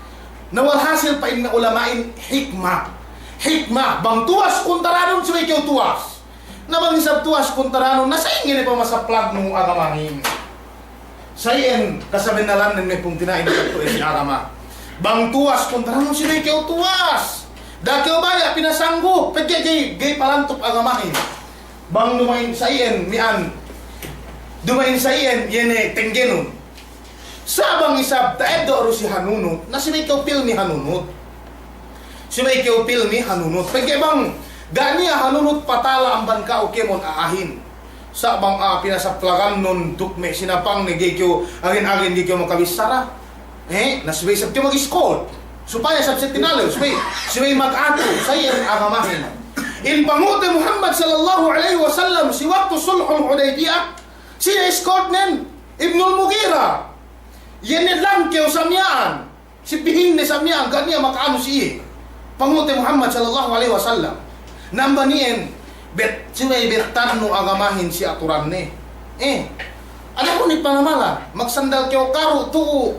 Na walhasil pa'in me' ulama'in hikma. Hikma, bang tuwas kuntaranun subey kew tuwas. Na bang isab tuwas kuntaranun, na sa'ingge ne pamasaplagnu agamahin. Sa' iyan kasabennalan ne me' pungtina'i ne kattu'e si agama. Bang tuwas kuntaranun subey kew tuwas. Da'a kew baya' pinasanggup, pegge' ga'i, ga'i palantup agamahin. Bang duma'in sa' iyan miya'an, duma'in sa' iyan iye ne tenggenun. Sa' bang isab ta'eddo' du si hanunut, na subey kew pilmi hanunut. Subey kew pilmi hanunut. Pegge' bang ga' niya' hanunut patala amban ka'u kēmon a'ahin. Sa' bang a'a pinasaplagannun duk me' sinapangne ga'i kew, agen-agen ga'i kew makabissara. Eh, na subey isab kew mag-escort. Supaya isab siye tinalew, subey, subey mag-atu, sa' iyan agamahin. In Panghu'te Muhammad sallallahu alaihi wasallam si waktu Sulhul Hudaybiyah, sine escortnen? Ibnul Mughirah. Iye ne langkew sa' miya'an. Si pihingne sa' miya'an, ga' niya' maka'anu si iye. Panghu'te Muhammad sallallahu alaihi wasallam. Na amban iyan, bet-, subey bettannu agamahin si aturanne. Eh, anu hunit manamalan, magsandal kew karu' tu'u.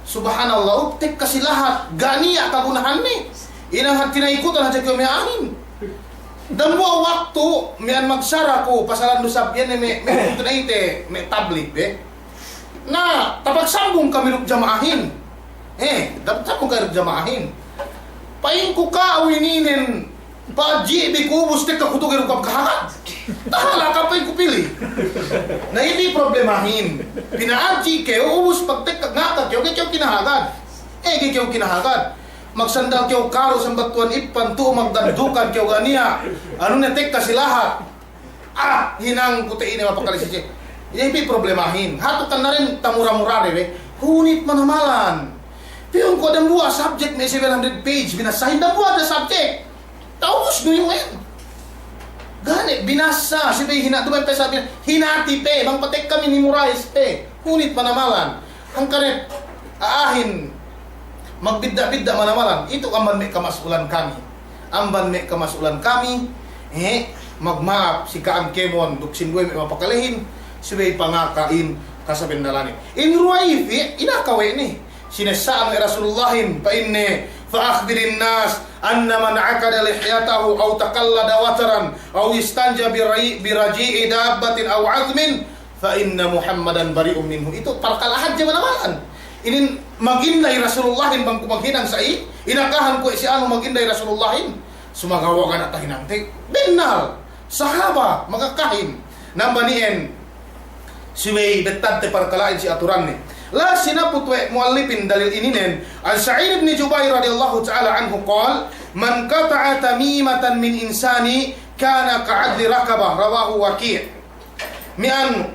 Subhanallah, tekka si lahat, ga' niya' kagunahanne. Inang hāti na ikutan hadja kew miya'anin. Dambuwa' waktu, miya'an magsara ku, pasalan du sab iyan ne me', me' tunayte, me' tablig be. Na, tapagsambung kami duk jama'ahin. Eh, tapagsambung kami duk jama'ahin. Pa'inku ka'u ininen, pa'adji' bi ku ubus tekka ku tu'u ga'i du kam kahagad. Tahala' ka pa'inku pili. Na iye bi problemahin. Pina'adji' kew ubus pagtekka ngaka kew, ga'i kew kinahagad. Eh, ga'i kew kinahagad. Magsandal kew karu' sambat Tuwan Ippan tu'u magdandukan kew ga' niya'. Anu ne tekka si lahat. Ah, hinangku te ine mapakale si siye. Iye bi problemahin. Hatu kan narin tamura-murade be. Hunit manamalan. Piyun ko' dambuwa' subject me' seven hundred page binassahin dambuwa' hadja subject. Ta'ubus du iyu' en. Ga' ne binassa, subey hina-, duma'in pe sa' bina-, hinati pe, bang patekka minimurize pe. Hunit manamalan. Hangkan ne, a'ahin, magbidda'-bidda' manamalan. Itu amban me' kamas'ulan kami. Amban me' kamas'ulan kami, eh, magma'ap si ka'am kēmon, duk sinduwe me' mapakalehin, subey pangaka'in kasabennalanin. In Ruwayfi', inaka we' ne. Sinessa'an we' Rasulullahin, pa'inne, "Fa akhbirin nas anna man aqada lihyatahu aw taqallada wataran aw istanja bi raji-, bi raji'i dabbatin aw azmin, fa inna Muhammadan bari'un minhu." Itu parkala' hadje manamalan. Inin maginday Rasulullahin bang ku maghinang sa'i, inakahan kuwe' si anu maginday Rasulullahin. Sumagawa' ga' niya' tahinangte. Bennal. Sahaba, magakahin. Nambani'en, subey bettadte parkala'in si aturanne. La'i sinaput we' mu'allipin dalil ininen, an Sa'id ibn Jubair radiyallahu ta'ala anhu qal, "Man qata'a tamimatan min insani kana ka'adli raqabah," rawahu Waki'. Miya'an,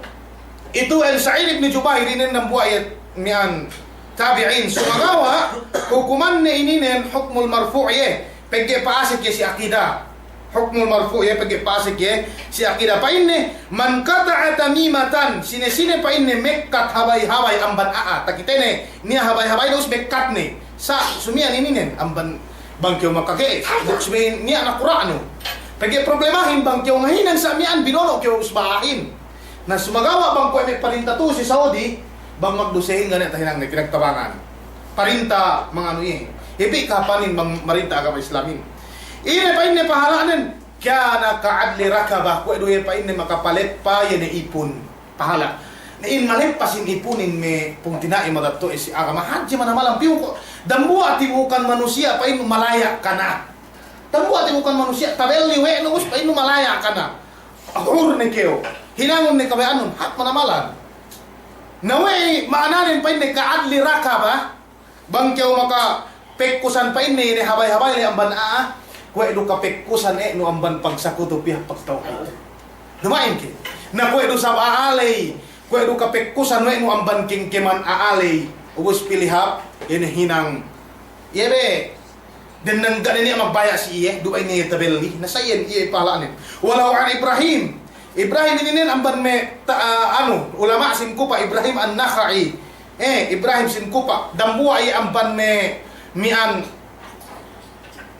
Itu en Sa'id ibn Jubair inin dambuwa' iye miya'an tabi'in. Sumagawa' hukumanne ininen hukmul marfu' iye. Pegge' pa'asek iye si akida. Hukmul marfu' iye pegge' pa'asek iye si akida. Pa'inne, "Man qata'a tamimatan," sine-sine pa'inne mekkat habay-habay amban a'a. Takitene, niya' habay-habay ubus mekkatne. Sa' sumiyan ininen, amban bang kew makake, duk sumiyan niya' nakura'nu. Pegge' problemahin bang kew ngahinang sa' miya'an binono' kew ubus ba'ahin. Na sumagawa' bang kuwe' me' parinta tu'u si Saudi, bang magdusehin ga' ne tahinangne pinagtabangan. Parinta manganu iye. Iye bi kahapanin bang marinta agama Islamin. Ine pa'inne pahala'nen, kana ka'adli rakabah, kuwe' du iye pa'inne makapaleppa iye ne ipun. Pahala'. Na in maleppa sin ipunin me' pungtina'i madatto'e si agama hadje manamalan piyu ko'. Dambuwa' tibukan manusiya' pa'innu malaya' kana. Dambuwa' tibukan manusiya' tabelli we' nu ubus pa'innu malaya' kana. Hur ne kew. Hinangun ne kabaya'annun, hak manamalan. Na we' ma'ananen pa'inne ka'adli rakabah, bang kew makapekkusan pa'inne ine habay-habay le amban a'a, kuwe' du kapekkusan e' nu amban pagsakutu pī hap pagtawhid. Duma'in ke. Na kuwe' du sab a'a ley, kuwe' du kapekkusan we' nu amban kengkeman a'a ley. Ubus pī le hap, ine hinang. Iye be, dennang ga' ne niya' magbaya' si iye, du ba'in iye tabelli, na sa' iyan iye pahala'nen. Walahu an Ibrahim. Ibrahim ininen amban me' ta-, ah, anu, ulama' sin Kupa, Ibrahim an-Nakha'i. Eh, Ibrahim sin Kupa. Dambuwa' iye amban me' miya'an,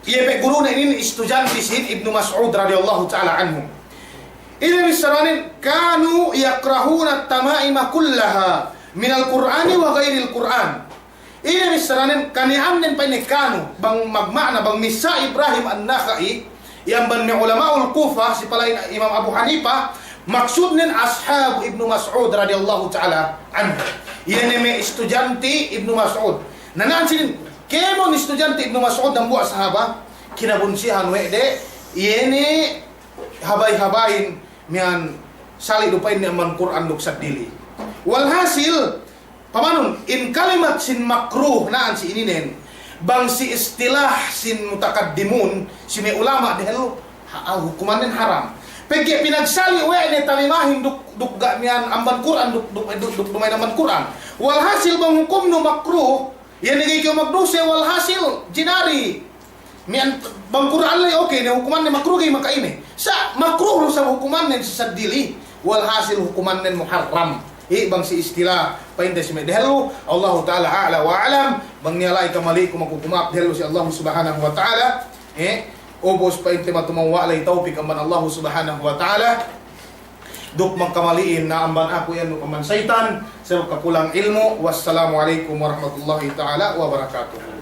iye me' gurune inin istudjante sin Ibnu Mas'ud radiyallahu ta'ala anhu. Ine bissaranen, kanu yakrahuna at-tama'ima kullaha minal Qur'ani wa ghairil Qur'an. Ine bissaranen, kani'annen pa'inne kanu, bang magma'na, bang missā Ibrahim an-Nakha'i, iye amban me' ulama'ul Kufa, si pala'in Imam Abu Hanifa, maksudnen ashabu Ibnu Mas'ud radiyallahu ta'ala anhu. Iye ne me' istudjante Ibnu Mas'ud. Na na'an sinin, kēmon istudjante Ibnu Mas'ud dambuwa' sahaba, kinabunsihan we' de, iye ne habay-habayin miya'an sali' du pa'inne amban Kur'an duk seddili. Walhasil, pamanun, in kalimat sin makruh na'an si ininen, bang si istilah sin mutakaddimun, si me' ulama' dehellu, ha-, hukumannen haram. Pegge' pinagsali' we' ne tamimahin duk, duk ga' miya'an amban Kur'an, duk, duk, duk, duk duma'in amban Kur'an. Walhasil bang hukumnu makruh, iye ne ga'i kew magduse, walhasil, jinari. Miya'an bang Kur'an ley, oke, ne hukumanne makruh ga'i maka'ine. Sa' makruh du sab hukumannen si seddili, walhasil hukumannen muharram. Iye bang si istilah pa'inte si me' dehellu, Allahu ta'ala a'la wa a'lam, bang niya' la'i kamali'ku maku ku ma'ap dehellu si Allahu subhanahu wa ta'ala, eh, ubus pa'inte matumawwa' la'i tawpik amban Allahu subhanahu wa ta'ala. Duk magkamali'in na amban aku iyan duk amban saytan, sabab kakulang ilmu'. Wassalamu alaikum warahmatullahi ta'ala wabarakatuh.